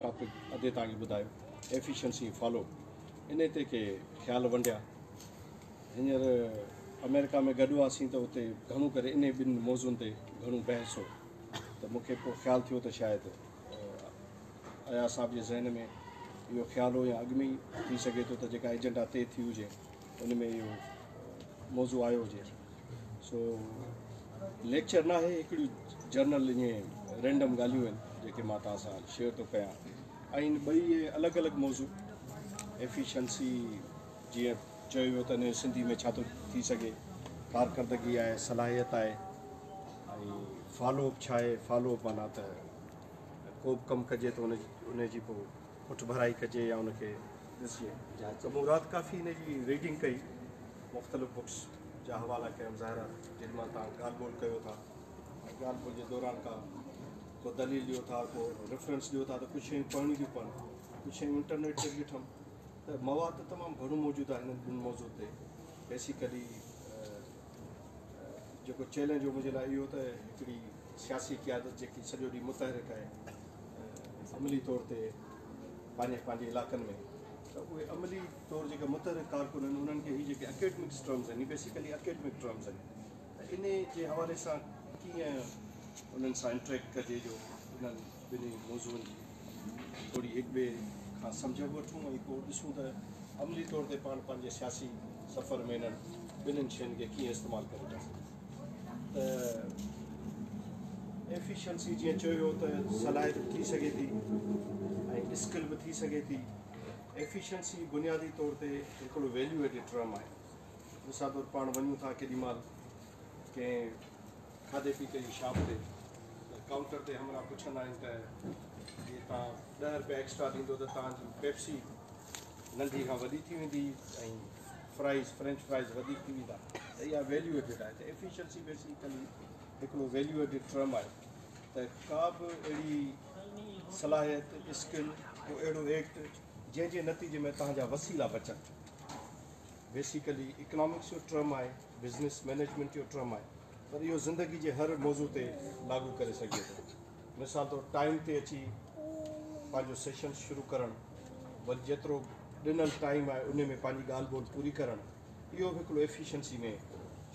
Topic ادي توهان کي ٻڌايو ايفيشنسي فالو انهي تي ڪي خيال ونڊيا. هينئر آمريڪا ۾ گڏ هئاسين ته اتي گهڻو ڪري انهي ٻن موضوعن تي گهڻو بحث هو ته مون کي پوء خيال ٿيو ته شايد اياز صاحب جي ذهن ۾ اهو خيال هو يا اڳ ۾ ئي ٿي سگهي ٿو ته جيڪا ايجنڊا طئي ٿي هجي ان ۾ اهو موضوع آيو هجي. سو ليڪچر ناهي، هڪڙيون جنرل ائين رينڊم ڳالهيون آهن جيڪي مان توهان سان شيئر ٿو ڪيان ۽ ٻئي الڳ الڳ موضوع ايفيشنسي جيئن چيو ويو ته ان سنڌي ۾ ڇا ٿو ٿي سگهي، ڪارڪردگي آهي، صلاحيت آهي ۽ فالو اپ ڇا آهي، فالو اپ معنيٰ ته ڪو به ڪم ڪجي ته ان جي پوء پٺڀرائي ڪجي يا ان کي ڏسجي. ته مون رات ڪافي ان جي ريڊنگ ڪئي، مختلف بڪس جا حوالا ڪيم، ظاهر آهي جيڏي مهل توهان ڳالهه ٻولهه ڪيو ٿا ۽ ڳالهه ٻولهه جي دوران ڪا ڪو دليل ڏيو ٿا، ڪو ريفرنس ڏيو ٿا ته ڪجهه شيون پڙهڻيون ٿيون پون، ڪجهه شيون انٽرنيٽ تي به ڏٺم ته مواد ته تمام گهڻو موجود آهي هنن ٻن موضوع تي. بيسيڪلي جيڪو چئلينج هو منهنجي لاء اهو ته هڪڙي سياسي قيادت جيڪي سڄو ڏينهن متحرڪ آهي عملي طور تي پنهنجي پنهنجي علائقن ۾ ته اهي عملي طور جيڪي متحرڪ ڪارڪن آهن انهن کي هي جيڪي اڪيڊمڪس ٽرمز آهن، هي بيسيڪلي اڪيڊمڪ ٽرمز آهن ته انهي جي حوالي سان ڪيئن انهن سان انٽريڪٽ ڪجي جو انهن ٻنهي موضوعن جي ٿوري هڪ ٻئي کان سمجهه به وٺون ۽ پوء ڏسون ته عملي طور تي پاڻ پنهنجي سياسي سفر ۾ انهن ٻنهين شين کي ڪيئن استعمال ڪري ٿا سگهون. ته ايفيشنسي جيئن چيو ويو ته صلاحيت به ٿي سگهي ٿي ۽ اسڪل به ٿي سگهي ٿي. ايفيشنسي بنيادي طور تي هڪڙو ويليو ايڊيڊ ٽرم آهي. مثال طور پاڻ وڃون ٿا ڪيڏي مهل ڪنهن کاڌي پيتي جي شاپ تي ته ڪائونٽر تي همراهه پڇندا آهن ته جي توهان ڏهه رپيا ايڪسٽرا ڏيندو ته توهان جي پيپسي ننڍي کان وڏي ٿي ويندي ۽ فرائيز، فرينچ فرائيز، وڌيڪ ٿي ويندا ته اها ويليو ايڊڊ آهي ته ايفيشنسي بيسيڪلي هڪڙو ويليو ايڊڊ ٽرم آهي ته ڪا به اهڙي صلاحيت، اسڪل، ڪو اهڙو ايڪٽ جنهن جي نتيجي ۾ توهان جا وسيلا بچن. بيسيڪلي اڪنامڪس جو ٽرم آهي، بزنس مئنيجمينٽ جو ٽرم آهي پر اهو زندگي جي هر موضوع تي لاڳو ڪري سگهجي ٿو. مثال طور ٽائيم تي اچي پنهنجو سيشن شروع ڪرڻ، وري جيترو ڏنل ٽائيم آهي انهي ۾ پنهنجي ڳالهه ٻولهه پوري ڪرڻ، اهو به هڪڙو ايفيشنسي ۾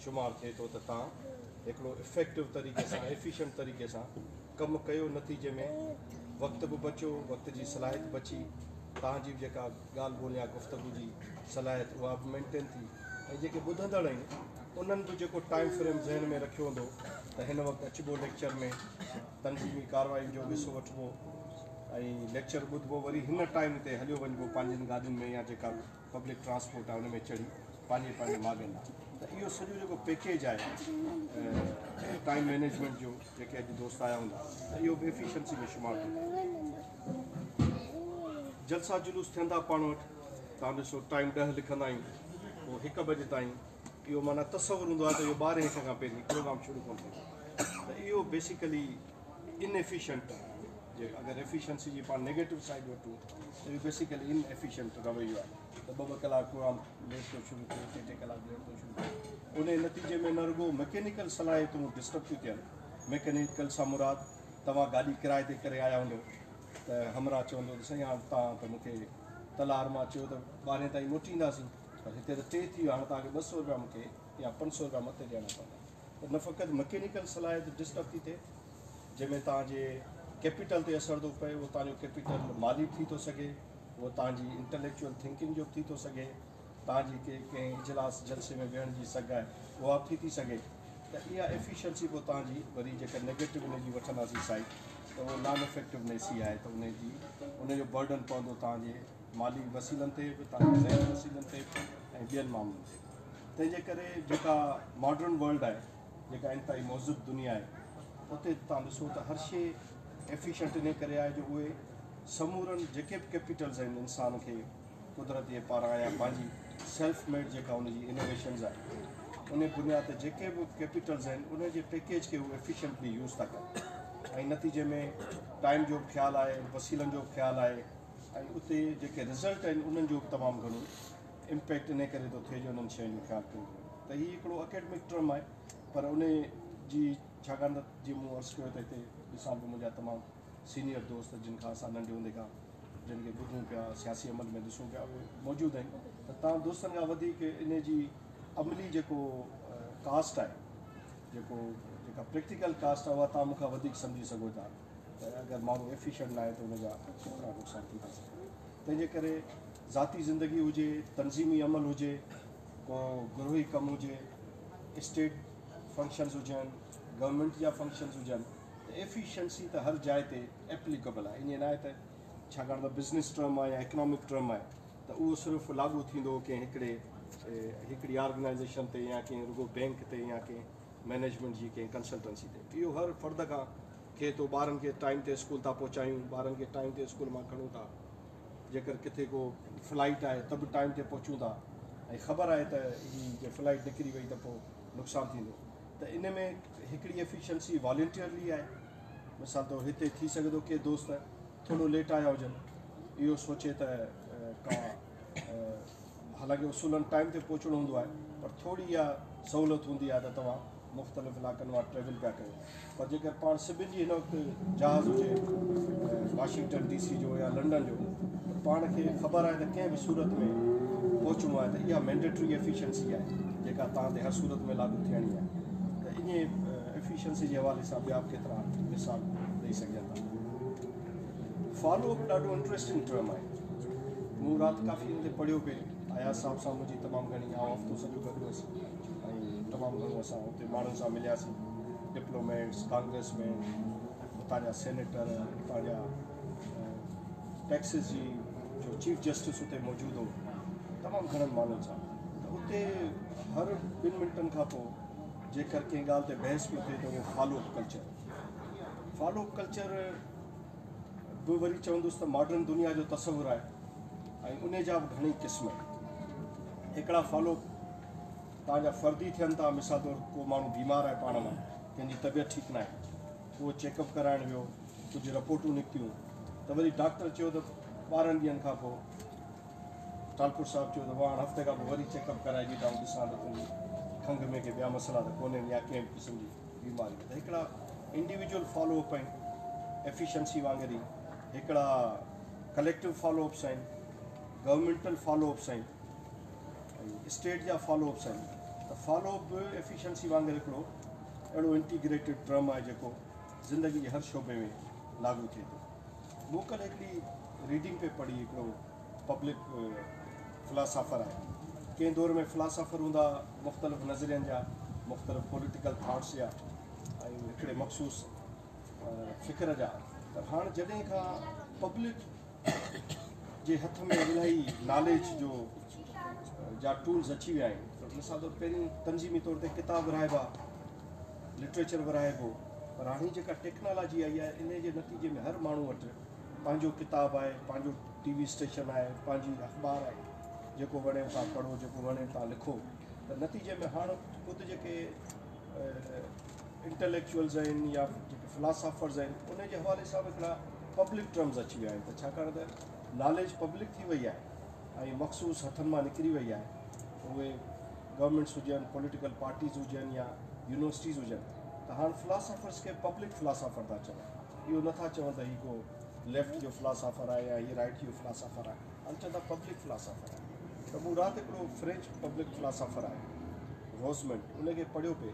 شمار ٿئي ٿو ته توهان هڪڙو افيڪٽو طريقي سان، ايفيشنٽ طريقي سان ڪم ڪيو، نتيجي ۾ وقت به بچيو، وقت جي صلاحيت بچي، توهان جي به جيڪا ڳالهه ٻولهه يا گفتگو جي صلاحيت اها به مينٽين ٿي ۽ جيڪي ٻڌندڙ آهن انهن به جيڪو ٽائيم فريم ذهن ۾ رکيو هوندو ته هن وقت اچبو ليڪچر ۾ تنظيمي ڪارروائين جو به حصو وٺبو ۽ ليڪچر ٻڌبو وري هن ٽائيم تي هليو وڃبو پنهنجين گاڏين ۾ يا جيڪا به پبلڪ ٽرانسپورٽ آهي ان ۾ چڙهي پنهنجي پنهنجي ماڳن ڏانهن ته اهو سڄو جيڪو پيڪيج آهي ٽائيم مينيجمينٽ جو جيڪي اڄ دوست آيا هوندا ته اهو به ايفيشنسي ۾ شمار ٿو ٿئي. جلسا جلوس ٿين ٿا پاڻ وٽ توهان ڏسو ٽائيم 10 لکندا آهيون پوء 1 بجي تائين اهو معنيٰ تصور هوندو آهي ته اهو ٻارهين هڪ کان پهرين پروگرام شروع ڪونه ٿيندو ته اهو بيسيڪلي ان ايفيشنٽ آهي. جي اگر ايفيشنسي جي پاڻ نيگيٽو سائيڊ وٺون ته اهو بيسيڪلي ان ايفيشنٽ رويو آهي ته ٻه ٻه ڪلاڪ پروگرام ليٽ ٿو شروع ٿئي، ٽي ٽي ڪلاڪ ليٽ ٿو شروع ٿئي. ان نتيجي ۾ نه رڳو مڪينيڪل صلاحيتون ڊسٽرب ٿيون ٿين، مڪينيڪل سان مراد توهان گاڏي ڪرائي تي ڪري آيا هوندو ته همراهه چوندو ته سائين هاڻ توهان ته مون کي تلهار مان چيو ته ٻارهين تائين موٽي اينداسين پر هتي ته 3 ٿي ويا، هاڻ توهان کي 200 رپيا مون کي يا 500 رپيا مٿي ڏيڻا پوندا. ته نه فقط مڪينيڪل صلاحيت ڊسٽرب ٿي ٿئي جنهن ۾ توهان جي ڪيپيٽل تي اثر ٿو پئي، اهو توهان جو ڪيپيٽل مالي به ٿي ٿو سگهي، اهو توهان جي انٽليڪچوئل ٿنڪنگ جو به ٿي ٿو سگهي، توهان جي ڪنهن اجلاس جلسي ۾ ويهڻ جي سگهه آهي اها به ٿي ٿي سگهي ته اها ايفيشنسي پوء توهان جي وري جيڪا نيگيٽو ان جي وٺنداسين سائيڊ ته اهو نان افيڪٽونيس ئي آهي ته ان جو برڊن پوندو توهان جي مالي وسيلن تي به، توهان جي ذهني وسيلن تي به ۽ ٻين معاملن تي به. تنهن جي ڪري جيڪا ماڊرن ورلڊ آهي، جيڪا انتهائي مهذب دنيا آهي، اتي توهان ڏسو ته هر شيء ايفيشنٽ انهي ڪري آهي جو اهي سمورن جيڪي به ڪيپيٽلز آهن انسان کي قدرت جي پاران يا پنهنجي سيلف ميڊ جيڪا ان جي انوويشنز آهن انهي بنياد تي جيڪي به ڪيپيٽلز آهن انهي جي پيڪيج کي هو ايفيشنٽلي يوز ٿا ڪن ۽ نتيجي ۾ ٽائيم جو به خيال آهي، وسيلن جو به خيال آهي ۽ اتي جيڪي رزلٽ آهن انهن جو به تمام گهڻو امپيڪٽ انهي ڪري ٿو ٿئي جو انهن شين جو خيال ڪيو ٿو وڃي. ته هي هڪڙو اڪيڊمڪ ٽرم آهي پر انهي جي ڇاڪاڻ ته جيئن مون عرض ڪيو ته هتي ڏسان پيو منهنجا تمام سينيئر دوست جن کان اسان ننڍي هوندي کان جن کي ٻڌون پيا، سياسي عمل ۾ ڏسون پيا، اهي موجود آهن ته توهان دوستن کان وڌيڪ ان جي عملي جيڪو ڪاسٽ آهي، جيڪو جيڪا پريڪٽيڪل ڪاسٽ آهي، اها توهان مون کان وڌيڪ سمجهي سگهو ٿا ته اگر ماڻهو ايفيشنٽ نه آهي ته ان جا ڪيترا نقصان ٿي ٿا سگهن. تنهن جي ڪري ذاتي زندگي هجي، تنظيمي عمل هجي، ڪو گروهي ڪم هجي، اسٽيٽ فنڪشنز هجن، گورنمينٽ جا فنڪشنز هجن، ته ايفيشنسي ته هر جاء تي ايپليڪبل آهي. ائين ناهي ته ڇاڪاڻ ته بزنس ٽرم آهي يا اڪنامڪ ٽرم آهي ته اهو صرف لاڳو ٿيندو ڪنهن هڪڙي هڪڙي آرگنائيزيشن تي يا ڪنهن رڳو بينڪ تي يا ڪنهن مئنيجمينٽ جي ڪنهن ڪنسلٽنسي تي. اهو هر فرد کان ٿئي ٿو. ٻارن کي ٽائيم تي اسڪول ٿا پهچايون، ٻارن کي ٽائيم تي اسڪول مان کڻون ٿا، جيڪر ڪٿي ڪو فلائيٽ آهي ته به ٽائيم تي پهچون ٿا ۽ خبر آهي ته هي جي فلائيٽ نڪري وئي ته پوء نقصان ٿيندو. ته ان ۾ هڪڙي ايفيشنسي والنٽيئرلي آهي. مثال طور هتي ٿي سگهي ٿو ڪي دوست ٿورو ليٽ آيا هجن، اهو سوچي ته ڪا حالانڪه اصولن ٽائيم تي پهچڻو هوندو آهي، پر ٿوري اها سهولت هوندي آهي ته توهان مختلف علائقن مان ٽريول پيا ڪيو. پر جيڪر پاڻ سڀن جي هن وقت جهاز هجي واشنگٽن ڊي سي جو يا لنڊن جو ته پاڻ کي خبر آهي ته ڪنهن به صورت ۾ پهچڻو آهي، ته اها مينڊيٽري ايفيشنسي آهي جيڪا توهان تي هر صورت ۾ لاڳو ٿيڻي آهي. ته انهي ايفيشنسي جي حوالي سان ٻيا به ڪيترا مثال ڏئي سگهجن ٿا. فالو اپ ڏاڍو انٽريسٽنگ ٽرم آهي. مون رات ڪافي ان تي پڙهيو پئي. اياز صاحب سان منهنجي تمام گهڻي، آئون هفتو سڄو گڏ هئس ۽ تمام گهڻو اسان اتي ماڻهن سان ملياسين، ڊپلوميٽس، ڪانگريس مين، اتان جا سينيٽر، اتان جا ٽيڪسز جي جو چيف جسٽس اتي موجود هو، تمام گهڻن ماڻهن سان. ته اتي هر 2 منٽن کان پوء جيڪر ڪنهن ڳالهه تي بحث پيو ٿئي ته اهو follow up culture, follow up culture به وري چوندس ته ماڊرن دنيا جو تصور آهي ۽ ان جا به گهڻئي قسم آهن. هڪڙا فالو اپ توهان جا فردي ٿين ٿا، مثال طور ڪو ماڻهو بيمار آهي، پاڻ مان ڪنهن جي طبيعت ٺيڪ ناهي، اهو چيڪ اپ ڪرائڻ ويو، ڪجهه رپورٽون نڪتيون ته وري ڊاڪٽر چيو ته 12 ڏينهن کان پوء، ٽالپور صاحب چيو ته هاڻ هفتي کان پوء وري چيڪ اپ ڪرائجي ته آئون ڏسان ته تنهنجي کنگهه ۾ ڪي ٻيا مسئلا ته ڪونهن يا ڪنهن به قسم جي بيماري. ته هڪڙا انڊيويجوئل فالو اپ آهن ايفيشنسي وانگر ئي، هڪڙا ڪليڪٽو فالو اپس آهن، گورنمينٽل فالو اپس آهن ۽ اسٽيٽ جا فالو اپس آهن. ته فالو اپ به ايفيشنسي وانگر هڪڙو اهڙو انٽيگريٽيڊ ٽرم آهي جيڪو زندگي جي هر شعبي ۾ لاڳو ٿئي ٿو. مون ڪلهه هڪڙي ريڊنگ پئي پڙهي، هڪڙو پبلڪ فلاسافر آهي. ڪنهن دور ۾ فلاسافر هوندا مختلف نظرين جا، مختلف پوليٽيڪل ٿاٽس جا ۽ هڪڙي مخصوص فڪر جا، پر هاڻ جڏهن کان پبلڪ جي هٿ ۾ الاهي ناليج جو جا ٽولز اچي ويا آهن، ته مثال طور پهرين تنظيمي طور تي ڪتاب ورهائبا، لٽريچر ورهائبو، پر هاڻي جيڪا ٽيڪنالاجي آئي آهي ان جي نتيجي ۾ هر ماڻهو وٽ پنهنجو ڪتاب آهي، پنهنجو ٽي وي اسٽيشن آهي، پنهنجي اخبار آهي، جيڪو وڻي اتان پڙهو، جيڪو وڻي اتان لکو. ته نتيجي ۾ هاڻ خود جيڪي انٽليڪچوئلز آهن يا جيڪي فلاسافرز آهن ان جي حوالي سان به هڪڙا پبلڪ ٽرمز اچي ويا آهن. ته ڇاڪاڻ ته ناليج پبلڪ ٿي وئي آهي ۽ مخصوص هٿن مان نڪري وئي آهي، اهي گورنمينٽس هجن، پوليٽيڪل پارٽيز هجن يا يونيورسٽيز هجن، ته هاڻ فلاسافرز کي پبلڪ فلاسافر ٿا چون. اهو نٿا چون ته هي ڪو ليفٽ جو فلاسافر آهي يا هي رائيٽ جو فلاسافر آهي، هاڻ چون ٿا پبلڪ فلاسافر آهي. ته مون رات هڪڙو فرينچ پبلڪ فلاسافر آهي روزمنٽ، ان کي پڙهيو پئي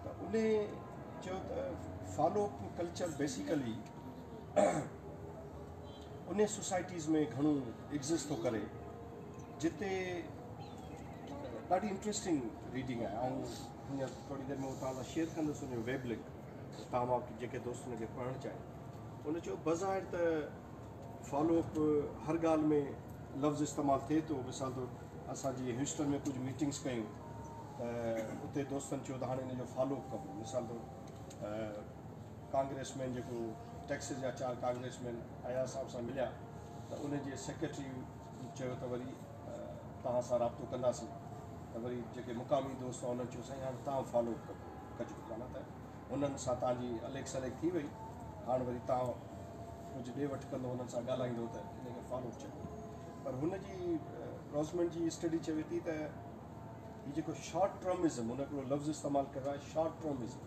ته ان چيو ته فالو اپ ڪلچر بيسيڪلي ان سوسائٽيز ۾ گهڻو ايگزسٽ ٿو ڪري جتي ڏاڍي انٽريسٽنگ ريڊنگ آهي. آئون هينئر ٿوري دير ۾ توهان سان شيئر ڪندس ان جو ويب لنڪ، توهان مان جيڪي دوست ان کي پڙهڻ چاهين. ان چيو بظاهر ته فالو اپ هر ڳالهه ۾ لفظ استعمال ٿئي ٿو. مثال طور اسان جيئن هيوسٽن ۾ ڪجهه ميٽنگس ڪيون ته اتي دوستن چيو ته هاڻي ان جو فالو اپ ڪبو. مثال طور ڪانگريس مين جيڪو ٽيڪسس جا 4 ڪانگريس مين اياز صاحب سان مليا ته ان جي سيڪريٽري چيو ته وري توهان سان رابطو ڪنداسين. ته وري جيڪي مقامي دوست هئا انهن چيو سائين هاڻي توهان فالو اپ ڪجو، معنيٰ ته هنن سان توهان جي اليڪ سليڪ ٿي وئي، هاڻ وري توهان ڪجهه ڏي وٺ ڪندو، هنن سان ڳالهائيندو، ته ان کي فالو اپ چئبو. پر هن جي روزمنٽ جي اسٽڊي چوي ٿي ته هي جيڪو شارٽ ٽرمزم، هن هڪڙو لفظ استعمال ڪيو آهي شارٽ ٽرمزم،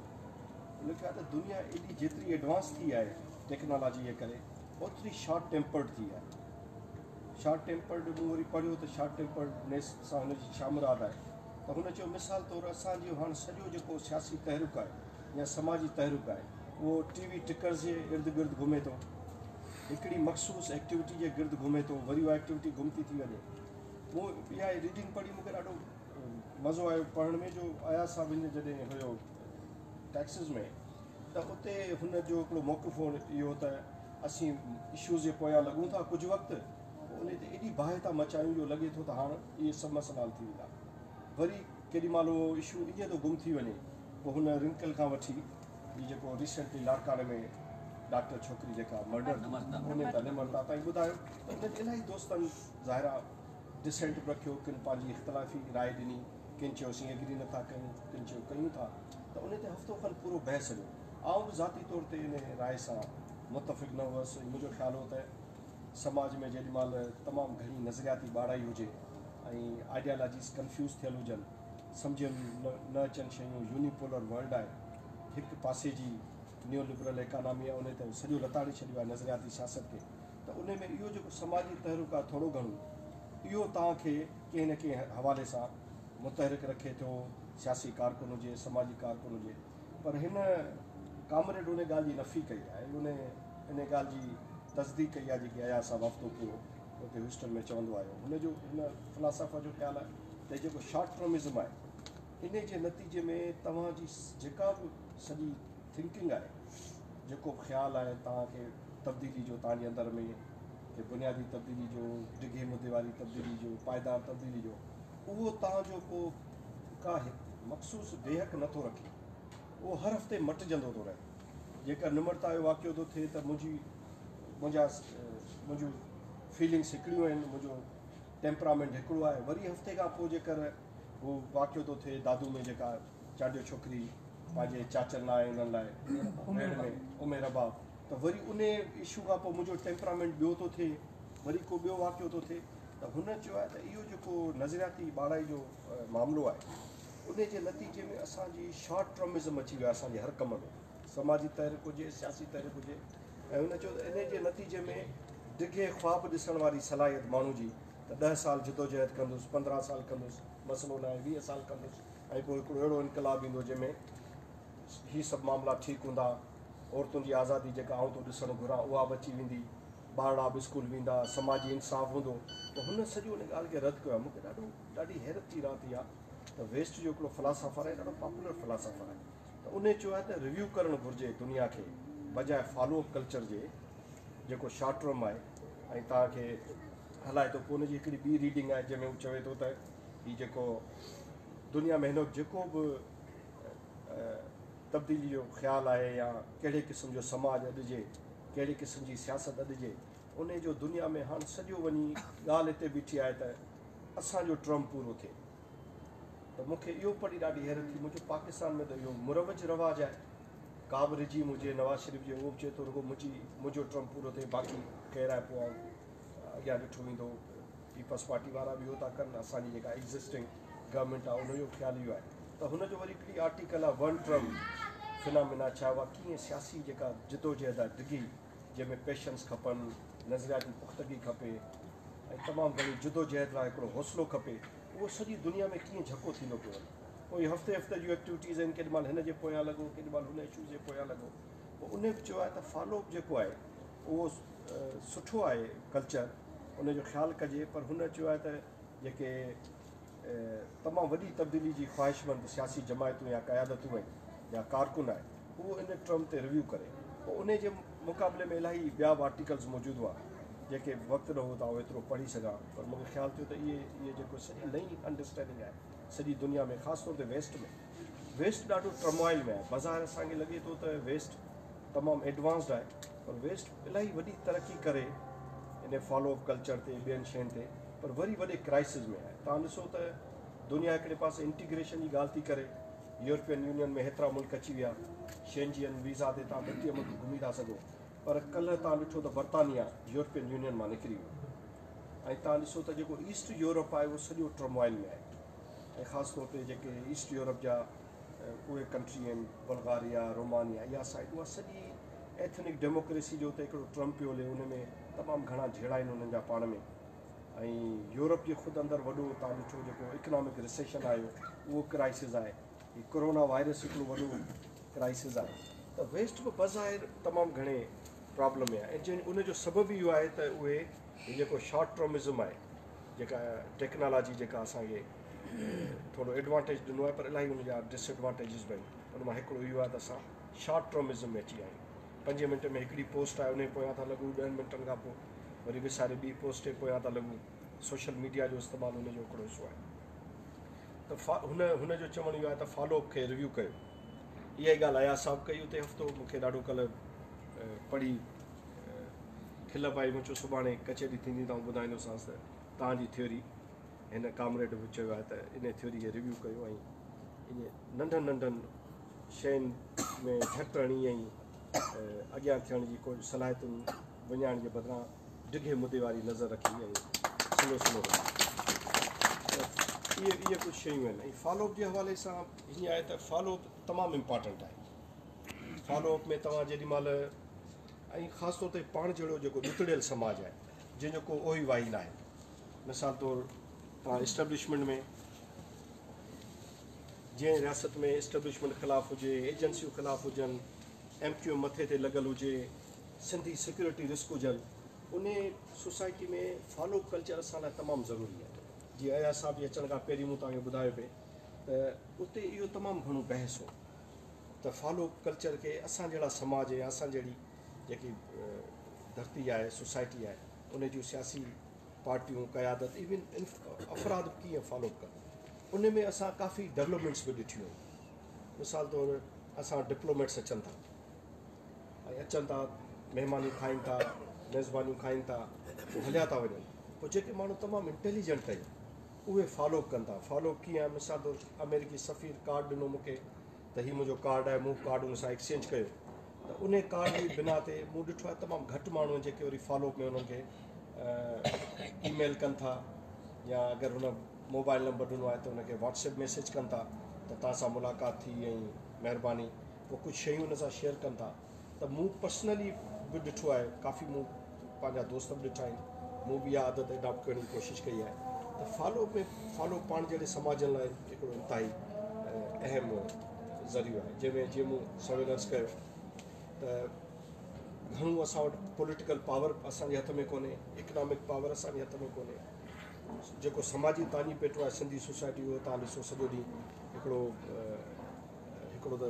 هن لکيو آهي ته دنيا ايڏي جيتري ايڊوانس ٿي آهي ٽيڪنالاجي جي ڪري اوتري شارٽ ٽيمپرڊ ٿي آهي. شارٽ ٽيمپرڊ مون وري پڙهيو ته شارٽ ٽيمپرڊنيس سان هن جي ڇا مراد آهي ته هن چيو مثال طور اسان جو هاڻ سڄو جيڪو سياسي تحرڪ آهي يا سماجي تحرڪ آهي اهو ٽي وي ٽڪرز جي ارد گرد گهمي ٿو، هڪڙي مخصوص ايڪٽيوٽي جي گرد گهمي ٿو، وري اها ايڪٽيوٽي گم ٿي ٿي وڃي. مون اها ريڊنگ پڙهي مون کي ڏاڍو مزو آيو پڙهڻ ۾ جو اياز صاحب هن جڏهن هيو ٽيڪسز ۾ ته اتي هن جو هڪڙو موقف هو اهو ته اسين اشوز جي پويان لڳون ٿا ڪجهه وقت پوء انهي تي ايڏي باهه ٿا مچايون جو لڳي ٿو ته هاڻ اهي سڀ مسئلا حل ٿي ويندا. وري ڪيڏي مهل اهو اشو ائين ٿو گم ٿي وڃي پوء هن رنڪل کان وٺي هي جيڪو ريسينٽلي لاڙڪاڻي ۾ ڊاڪٽر ڇوڪري جيڪا مرڊر ٿي انهي تان نمرتا تائين ٻڌايو ته انهن الاهي دوستن ظاهر آ ڊسينٽ به رکيو ڪن پنهنجي اختلافي راء ڏني ڪن چيو اسين ايگري نٿا ڪيون ڪن چيو ڪيون ٿا ته انهي تي هفتو کن پورو بحث هليو. آئون به ذاتي طور تي ان راء سان متفق نه هئس ۽ منهنجو خيال هو ته سماج ۾ جيڏي مهل تمام گهڻي نظرياتي ٻاڙائي هجي ۽ آئيڊيالاجيز ڪنفيوز ٿيل هجن، سمجهه ۾ نه اچن شيون، يوني پولر ورلڊ آهي، هڪ پاسي جي نيو لبرل ايڪانامي آهي انهي ته سڄو لتاڙي ڇڏيو آهي نظرياتي سياست کي ته انهي ۾ اهو جيڪو سماجي تحرڪ آهي ٿورو گهڻو اهو توهان کي ڪنهن نه ڪنهن حوالي سان متحرڪ رکي ٿو، سياسي ڪارڪن هجي، سماجي ڪارڪن هجي. پر هن ڪامريڊ ان ڳالهه جي نفي ڪئي آهي، ان ان ڳالهه جي تصديق ڪئي آهي جيڪي اياز صاحب هفتو پورو اتي هيوسٽن ۾ چوندو آيو. هن جو هن فلاسافر جو خيال آهي ته جيڪو شارٽ ٽرمزم آهي ان جي نتيجي ۾ توهان جي جيڪا به سڄي ٿنڪنگ آهي، جيڪو به خيال آهي توهان کي تبديلي جو توهان جي اندر ۾ ڪي بنيادي تبديلي جو، ڊگهي مدي واري تبديلي جو، پائيدار تبديلي جو، اهو توهان جو ڪو ڪا مخصوص بيهڪ نه ٿو رکي، اهو هر هفتي مٽجندو ٿو رهي. جيڪر نمرتا جو واقعو ٿو ٿئي ته منهنجي منهنجا منهنجون فيلنگس هڪڙيون آهن، منهنجو ٽيمپرامينٽ هڪڙو آهي، وري هفتي کان پوء جيڪر هو واقعو ٿو ٿئي دادو ۾ جيڪا چانڊيو ڇوڪري پنهنجي چاچن لاء انهن لاء ڀيڻ ۾ ام رباب ته وري ان اشو کان پوء منهنجو ٽيمپرامينٽ ٻيو ٿو ٿئي، وري ڪو ٻيو واقعو ٿو ٿئي ته هن چيو آهي ته اهو جيڪو نظرياتي ٻاڙائي جو معاملو آهي ان جي نتيجي ۾ اسان جي شارٽ ٽرمزم اچي ويو آهي اسان جي هر ڪم ۾ سماجي تحرڪ هجي سياسي تحرڪ هجي ۽ هن چيو ته ان جي نتيجي ۾ ڊگهي خواب ڏسڻ واري صلاحيت ماڻهو جي ته 10 سال جدوجهد ڪندس 15 سال ڪندس مسئلو ناهي 20 سال ڪندس ۽ پوء هڪڙو اهڙو انقلاب ايندو جنهن ۾ هي سڀ معاملا ٺيڪ هوندا عورتن جي آزادي جيڪا آئون ٿو ڏسڻ گهران اها به اچي ويندي ٻارڙا به اسڪول ويندا، سماجي انصاف هوندو ته هن سڄو ان ڳالهه کي رد ڪيو آهي. مون کي ڏاڍو ڏاڍي حيرت ٿي رات اها ته ويسٽ جو هڪڙو فلاسافر آهي ڏاڍو پاپولر فلاسافر آهي ته ان چيو آهي ته ريويو ڪرڻ گهرجي دنيا کي بجاء فالو اپ ڪلچر جي جيڪو شارٽ ٽرم آهي ۽ توهان کي هلائي ٿو. پوء ان جي هڪڙي ٻي ريڊنگ آهي جنهن ۾ هو چوي ٿو ته هي جيڪو دنيا ۾ هن وقت جيڪو به تبديلي جو خيال آهي يا ڪهڙي قسم جو سماج اڏجي، ڪهڙي قسم جي سياست اڏجي، انهي جو دنيا ۾ هاڻ سڄو وڃي ڳالهه هتي بيٺي آهي ته اسان جو ٽرم پورو ٿئي. ته مون کي اهو پڙهي ڏاڍي حيرت ٿي، منهنجو پاڪستان ۾ ته اهو مروج رواج آهي، ڪا به رجيم هجي، نواز شريف جي اهو به چئي ٿو رڳو منهنجي منهنجو ٽرم پورو ٿئي باقي خير آهي پوء آئون اڳيان ڏٺو ويندو. پيپلز پارٽي وارا به اهو ٿا ڪن، اسان جي جيڪا ايگزسٽنگ گورنمينٽ آهي ان جو به خيال اهو آهي ته هن جو وري هڪڙي آرٽيڪل آهي ون ٽرم فنامينا ڇا اها ڪيئن سياسي جيڪا جدوجهد آهي ڊگهي جنهن ۾ پيشنس کپن نظرياتي پختگي کپي ۽ تمام گهڻي جدوجهد لاء هڪڙو حوصلو کپي اهو سڄي دنيا ۾ ڪيئن جهڪو ٿيندو پيو وڃي پوء اهي هفتي هفتي جون ايڪٽيوٽيز آهن ڪيڏي مهل هن جي پويان لڳو ڪيڏي مهل هن اشوز جي پويان لڳو پوء ان به چيو آهي ته فالو اپ جيڪو آهي اهو سٺو آهي ڪلچر ان جو خيال ڪجي پر هن چيو آهي ته جيڪي تمام وڏي تبديلي جي خواهشمند سياسي جماعتون يا قيادتون آهن يا ڪارڪن آهن اهو ان ٽرم تي ريويو ڪري پوء انهي جي مقابلي ۾ الاهي ٻيا به آرٽيڪلز موجود هئا جيڪي وقت نه هو ته آئون ايترو پڙهي سگهان پر مون کي خيال ٿيو ته اهي اهي جيڪو سڄي نئين انڊرسٽينڊنگ آهي سڄي دنيا ۾ خاص طور تي ويسٽ ۾ ويسٽ ڏاڍو ٽرموائل ۾ آهي بظاهر اسان کي لڳي ٿو ته ويسٽ تمام ايڊوانسڊ آهي پر ويسٽ الاهي وڏي ترقي ڪري ان فالو اپ ڪلچر تي ٻين شين تي پر وري وڏي ڪرائسز ۾ آهي. توهان ڏسو ته دنيا هڪڙي پاسي انٽيگريشن جي ڳالهه ٿي ڪري، يورپين يونين ۾ هيترا ملڪ اچي ويا، شينجين ويزا تي توهان 32 ملڪ گهمي ٿا سگهو، پر ڪلهه توهان ڏٺو ته برطانيا يورپين يونين مان نڪري ويو ۽ توهان ڏسو ته جيڪو ايسٽ يورپ آهي اهو سڄو ٽرموائل ۾ آهي ۽ خاص طور تي جيڪي ايسٽ يورپ جا اهي ڪنٽري آهن بلغاريا، رومانيا اها سائيڊ اها سڄي ايٿنڪ ڊيموڪريسي جو ته هڪڙو ٽرم پيو هلي ان ۾ تمام گهڻا جهيڙا آهن انهن جا پاڻ ۾، ۽ يورپ جي خود اندر وڏو توهان ڏٺو جيڪو اڪنامڪ ريسيشن آيو اهو ڪرائسز آهي، هي ڪورونا وائرس هڪڙو وڏو ڪرائسز آهي ته ويسٽ به بظاهر تمام گهڻي پرابلم ۾ آهي ۽ جنهن ان جو سبب اهو آهي ته اهي هي جيڪو شارٽ ٽرمزم آهي جيڪا ٽيڪنالاجي جيڪا اسان کي ٿورو ايڊوانٽيج ڏنو آهي پر الاهي ان جا ڊس ايڊوانٽيجز به آهن، ان مان هڪڙو اهو آهي ته اسان شارٽ ٽرمزم ۾ اچي ويا آهيون. پنجين منٽ ۾ هڪڙي پوسٽ آهي انهي پويان ٿا لڳون، ڏهن منٽن کان پوء وري وساري ٻي پوسٽ جي پويان ٿا لڳون. سوشل ميڊيا جو استعمال ان جو هڪڙو حصو آهي ته هن هن جو چوڻ اهو آهي ته فالو اپ کي ريويو ڪيو. اها ئي ڳالهه اياز صاحب ڪئي اتي هفتو مون کي ڏاڍو ڪلهه پڙهي کل پائي. مون چيو سڀاڻي ڪچهري ٿيندي ته آئون ٻڌائيندوسانس ته توهان جي ٿيوري هن ڪامريڊ به چيو آهي ته انهي ٿيوري کي ريويو ڪيو ۽ ائين ننڍن ننڍن شين ۾ جهٽ هڻي ۽ اڳيان ٿيڻ جي ڪو صلاحيتن وڃائڻ جي بدران ڊگهي مدي واري نظر رکي ۽ سلو سلو هلي ته اهي اهي ڪجهه شيون آهن ۽ فالو اپ جي حوالي سان هيئن آهي ته فالو اپ تمام امپارٽنٽ آهي. فالو اپ ۾ توهان جيڏي مهل ۽ خاص طور تي پاڻ جهڙو جيڪو ڏتڙيل سماج آهي جنهن جو ڪو اوهي واهي ناهي، مثال طور توهان اسٽيبلشمينٽ ۾ جنهن رياست ۾ اسٽيبلشمينٽ خلاف هجي، ايجنسيون خلاف هجن، ايم ڪيو ايم مٿي تي لڳل هجي، سنڌي سيڪيورٽي رسڪ هجن، انهي سوسائٽي ۾ فالو اپ ڪلچر اسان لاء تمام ضروري آهي. جيئن اياز صاحب جي اچڻ کان پهرين مون توهان کي ٻڌايو پئي ته اتي اهو تمام گهڻو بحث هو ته فالو اپ ڪلچر کي اسان جهڙا سماج يا اسان جهڙي جيڪي ڌرتي آهي، سوسائٽي آهي، ان جون سياسي پارٽيون، قيادت، ايون افراد به ڪيئن فالو اپ ڪن. ان ۾ اسان ڪافي ڊولپمينٽس به ڏٺيون آهن. مثال طور اسان وٽ ڊپلوميٽس اچن ٿا ۽ اچن ٿا، مهمانيون کائين ٿا، ميزبانيون کائين ٿا، پوء هليا ٿا وڃن. پوء جيڪي ماڻهو تمام انٽيليجنٽ آهن اهي فالو اپ ڪن ٿا. فالو اپ ڪيئن آهي؟ مثال طور آمريڪي سفير ڪارڊ ڏنو مون کي ته هي منهنجو ڪارڊ آهي، مون ڪارڊ ان سان ايڪسچينج ڪيو ته انهي ڪارڊ جي بنا تي مون ڏٺو آهي تمام گهٽ ماڻهو آهن جيڪي وري فالو اپ ۾ انهن کي اي ميل ڪن ٿا يا اگر هن موبائل نمبر ڏنو آهي ته ان کي واٽس ايپ ميسيج ڪن ٿا ته توهان سان ملاقات ٿي ۽ مهرباني پوء ڪجهه شيون ان سان شيئر ڪن ٿا ته مون پرسنلي به ڏٺو آهي ڪافي مون پنهنجا دوست به ڏٺا آهن مون به اها عادت اڊاپٽ ڪرڻ جي ڪوشش ڪئي آهي ته فالو اپ ۾ فالو اپ پاڻ جهڙي سماجن لاء هڪڙو انتهائي اهم ذريعو آهي جنهن ۾ جيئن مون سويل عرض ڪيو ته گهڻو اسان وٽ پوليٽيڪل پاور اسان جي هٿ ۾ ڪونهي، اڪنامڪ پاور اسان جي هٿ ۾ ڪونهي، جيڪو سماجي تاڃي پيٽو آهي سنڌي سوسائٽي اهو تان ڏسو سڄو ڏينهن هڪڙو هڪڙو ته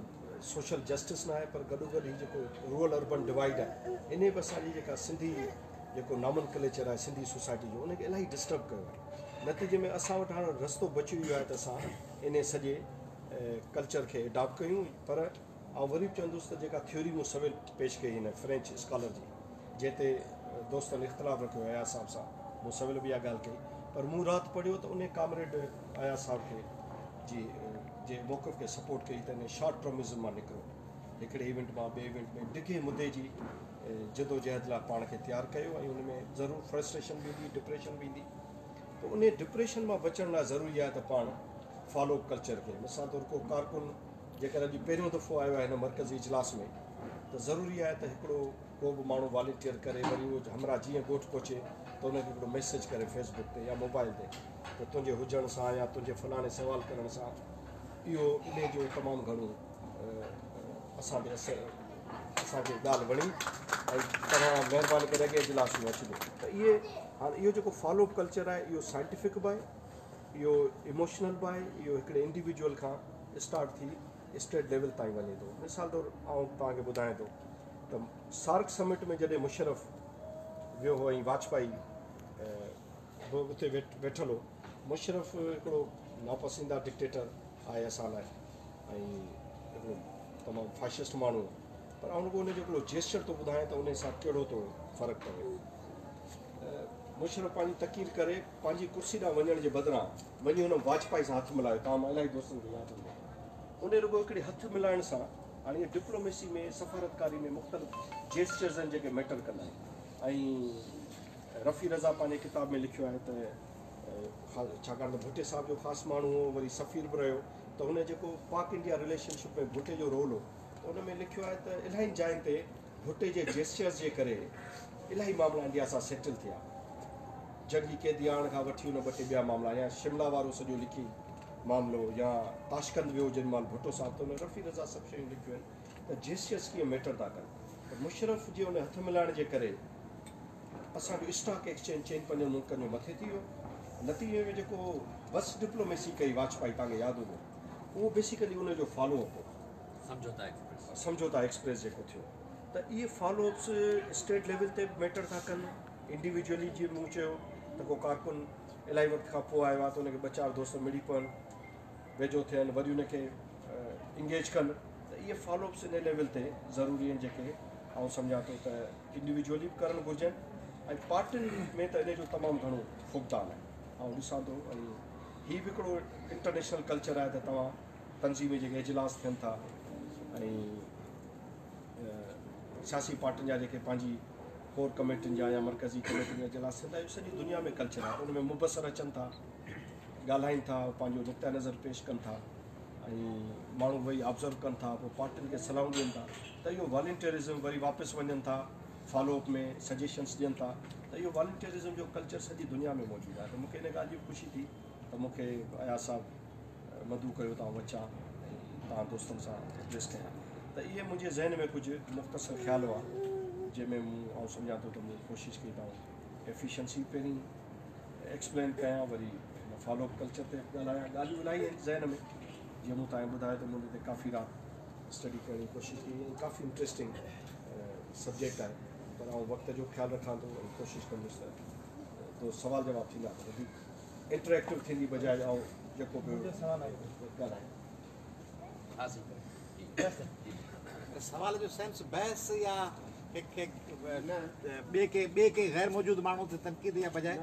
سوشل جسٽس نه آهي پر گڏو گڏ هي جيڪو رورل اربن ڊوائيڊ آهي انهي به اسان جي جيڪا سنڌي جيڪو نامن ڪليچر آهي سنڌي سوسائٽي جو ان کي الاهي ڊسٽرب ڪيو آهي نتيجي ۾ اسان وٽ هاڻ رستو بچيو اهو آهي ته اسان انهي سڄي ڪلچر کي اڊاپٽ ڪيون پر آئون وري به چوندس ته جيڪا ٿيوري مون سويل پيش ڪئي هن فرينچ اسڪالر جي جنهن تي دوستن اختلاف رکيو اياز صاحب سان مون سويل به اها ڳالهه ڪئي پر مون رات پڙهيو ته انهي ڪامريڊ اياز صاحب کي جي جي موقف کي سپورٽ ڪئي ته انهي شارٽ ٽرمزم مان نڪرو هڪڙي ايونٽ مان ٻئي ايونٽ ۾ ڊگهي مدي جي جدوجهد لاء پاڻ کي تيار ڪيو ۽ ان ۾ ضرور فرسٽريشن به ايندي ڊپريشن به ايندي پوء انهي ڊپريشن مان بچڻ لاء ضروري آهي ته پاڻ فالو اپ ڪلچر کي مثال طور ڪو ڪارڪن جيڪر اڄ پهريون دفعو آيو آهي هن مرڪزي اجلاس ۾ ته ضروري آهي ته هڪڙو ڪو به ماڻهو والنٽيئر ڪري وري اهو همراهه جيئن ڳوٺ پهچي ته ان کي هڪڙو ميسيج ڪري فيس بڪ تي يا موبائل تي ته تنهنجي هجڻ سان يا تنهنجي فلاڻي سوال ڪرڻ سان اهو انهي جو تمام گهڻو اسان تي اثر اسان کي ڳالهه وڻي ۽ توهان مهرباني ڪري اڳئين اجلاس ۾ اچجو ته اهي هاڻ اهو جيڪو فالو اپ ڪلچر آهي اهو سائنٽيفڪ به آهي اهو ايموشنل به آهي اهو هڪڙي انڊيويجوئل کان اسٽارٽ ٿي اسٽيٽ ليول تائين وڃي ٿو. مثال طور آئون توهان کي ٻڌايان ٿو ته سارڪ سمٽ ۾ جڏهن مشرف ويو هو ۽ واجپائي به اتي ويٺل هو، مشرف هڪڙو ناپسنديده ڊڪٽيٽر آهي اسان لاء ۽ هڪڙو تمام فاشسٽ ماڻهو هو پر آئون رڳو ان جو هڪڙو جيسچر ٿو ٻڌايان ته ان سان ڪهڙو ٿو فرق پوي. مشرف پنهنجي تقرير ڪري پنهنجي ڪرسي ڏانهن وڃڻ جي بدران وڃي هن واجپائي سان هٿ ملايو، توهان مان الاهي دوستن کي ياد هوندو. ان رڳو هڪڙي هٿ ملائڻ سان، هاڻي ائين ڊپلوميسي ۾ سفارتڪاري ۾ مختلف جيسچرز آهن جيڪي ميٽر ڪندا آهن ۽ رفيع رضا پنهنجي ڪتاب ۾ لکيو آهي ته ڇاڪاڻ ته ڀٽي صاحب جو خاص ماڻهو هو وري سفير به رهيو ته هن جيڪو پاڪ انڊيا رليشن شپ ۾ ڀٽي جو رول هو ته ان ۾ لکيو آهي ته الاهين جاين تي ڀٽي جي جيسچرز جي ڪري الاهي معاملا انڊيا سان سيٽل ٿيا. جنگي قيدي آڻڻ کان وٺي ان ٻه ٽي ٻيا معاملا يا شملا وارو سڄو لکي معاملو يا تاشقند ويو جيڏي مهل ڀٽو صاحب ته ان رفيع رضا سڀ شيون لکيون آهن ته جيسچرز ڪيئن ميٽر ٿا ڪن ته مشرف جي ان هٿ ملائڻ جي ڪري اسان جو اسٽاڪ ايڪسچينج چئن پنجن ملڪن جو مٿي ٿي ويو. نتيجي ۾ جيڪو بس ڊپلوميسي ڪئي واجپائي توهان کي ياد هوندو اهو بيسيڪلي ان جو فالو اپ هو. سمجهوتا ايڪسپريس. سمجهوتا ايڪسپريس جيڪو ٿيو ته اهي فالو اپس اسٽيٽ ليول تي به ميٽر ٿا ڪن انڊيويجولي جيئن مون چيو ته ڪو ڪارڪن الاهي وقت کان پوء آيو آهي ته ان کي ٻه چار دوست مڙي پون ويجهو ٿين وري ان کي انگيج ڪن ته اهي فالو اپس ان ليول تي ضروري آهن جيڪي آئون سمجهان ٿو ته انڊيويجولي به ڪرڻ گهرجن ۽ پارٽين ۾ ته ان جو تمام گهڻو فقدان آهي آئون ڏسان ٿو ۽ هي به هڪڙو انٽرنيشنل ڪلچر آهي ته توهان تنظيمي جيڪي اجلاس ٿين ٿا ۽ سياسي پارٽين جا جيڪي پنهنجي ڪور ڪميٽين جا يا مرڪزي ڪميٽين جا اجلاس ٿين ٿا اهو سڄي دنيا ۾ ڪلچر آهي ان ۾ مبصر اچن ٿا ڳالهائين ٿا پنهنجو نقطه نظر پيش ڪن ٿا ۽ ماڻهو ويهي آبزرو ڪن ٿا پوء پارٽين کي صلاحون ڏين ٿا ته اهو والنٽيئرزم وري واپس وڃن ٿا فالو اپ ۾ سجيشنس ڏين ٿا ته اهو والنٽيئرزم جو ڪلچر سڄي دنيا ۾ موجود آهي ته مون کي ان ڳالهه جي به خوشي ٿي ته مون کي اياز صاحب مدعو ڪيو ته آئون اچان ۽ توهان دوستن سان ايڊريس ڪيان ته اهي منهنجي ذهن ۾ ڪجهه مختصر خيال هئا جنهن ۾ مون آئون سمجهان ٿو ته مون ڪوشش ڪئي ته آئون ايفيشنسي پهرين ايڪسپلين ڪيان وري هن فالو اپ ڪلچر تي به ڳالهايان ڳالهيون الاهي آهن ذهن ۾ جيئن مون توهان کي ٻڌايو ته مون ان تي ڪافي رات اسٽڊي ڪرڻ جي ڪوشش ڪئي ۽ ڪافي انٽريسٽنگ سبجيڪٽ آهي پر آئون وقت جو خيال رکان ٿو ۽ ڪوشش ڪندس ته دوست سوال جواب ٿيندا ته وڌيڪ انٽريڪٽو ٿيندي بجاء آئون جيڪو به ڳالهايان. سوال جو سينس بحث يا ٻئي ڪنهن غير موجود ماڻهو تي تنقيد يا بجاء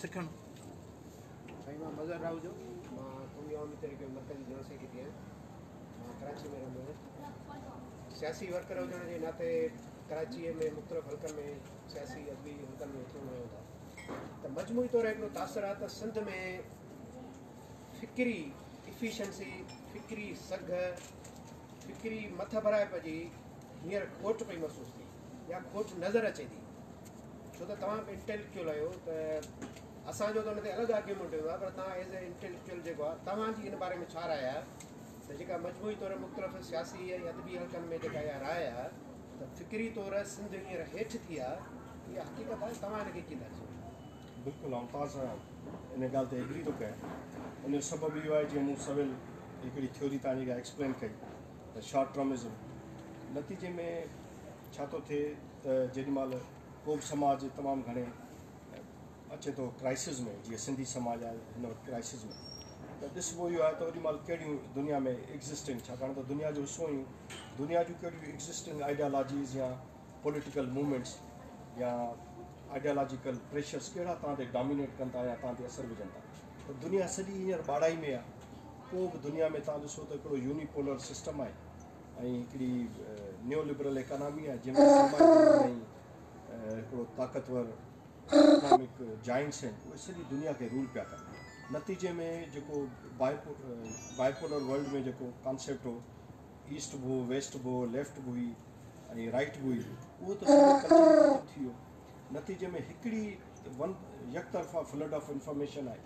سکڻ. سائين مان مظهر راهوجو مان قومي عوامي تحريڪ جو مرڪزي جنرل سيڪريٽري آهيان مان ڪراچي ۾ رهندو آهيان سياسي ورڪر هجڻ جي ناتي ڪراچيء ۾ مختلف حلقن ۾ سياسي ادبي حلقن ۾ اٿون ويهون ٿا ته مجموعي طور هڪڙو تاثر آهي ته سنڌ ۾ فڪري افيشنسي فڪري سگهه فڪري مٿڀرائپ جي هينئر کوٽ پئي محسوس ٿئي يا کوٽ نظر اچي ٿي ڇو ته توهان به انٽيليڪچوئل آهيو ته اسان جو ته ان تي الڳ آرگيومينٽ هوندو آهي پر توهان ايز اي انٽيليڪچوئل جيڪو آهي توهان جي ان باري ۾ ڇا راء آهي ته جيڪا مجموعي طور مختلف سياسي ۽ ادبي حلقن ۾ جيڪا اها راء آهي ته فڪري طور سنڌ هينئر هيٺ ٿي آهي اها حقيقت آهي توهان ان کي ڪيئن ٿا ڏسو؟ بلڪل آئون توهان سان ان ڳالهه تي ايگري ٿو ڪيان ان جو سبب اهو آهي جيئن مون سويل هڪڙي ٿيوري توهان جي اڳيان ايڪسپلين ڪئي ته شارٽ ٽرمزم نتيجي ۾ ڇا ٿو ٿئي ته جيڏي مهل ڪو به سماج تمام گهڻي اچي ٿو ڪرائسز ۾ جيئن سنڌي سماج آهي هن وقت ڪرائسز ۾ ته ڏسبو اهو آهي ته اوڏي مهل ڪهڙيون دنيا ۾ ايگزسٽنگ ڇاڪاڻ ته دنيا جو حصو آهيون دنيا جون ڪهڙيون ايگزسٽنگ آئيڊيالاجيز يا پوليٽيڪل موومينٽس يا آئيڊيالاجيڪل پريشرس ڪهڙا توهان تي ڊامينيٽ ڪن ٿا يا توهان تي اثر وجهن ٿا ته دنيا سڄي هينئر ٻاڙائي ۾ آهي ڪو به دنيا ۾ توهان ڏسو ته هڪڙو يوني پولر سسٽم آهي ۽ هڪڙي نيو لبرل ايڪانامي آهي جنهن ۾ سرمائيداري ۽ هڪڙو طاقتور اڪنامڪ جائنٽس آهن اهي سڄي دنيا کي رول پيا ڪن نتيجي ۾ جيڪو بائي پولر ورلڊ ۾ جيڪو ڪانسيپٽ هو ايسٽ به هو ويسٽ به هو ليفٽ به هئي ۽ رائيٽ به هئي اهو ته سڄو ڪلچر ئي ختم ٿي ويو نتيجي ۾ هڪڙي ون يڪ طرفا فلڊ آف انفارميشن آهي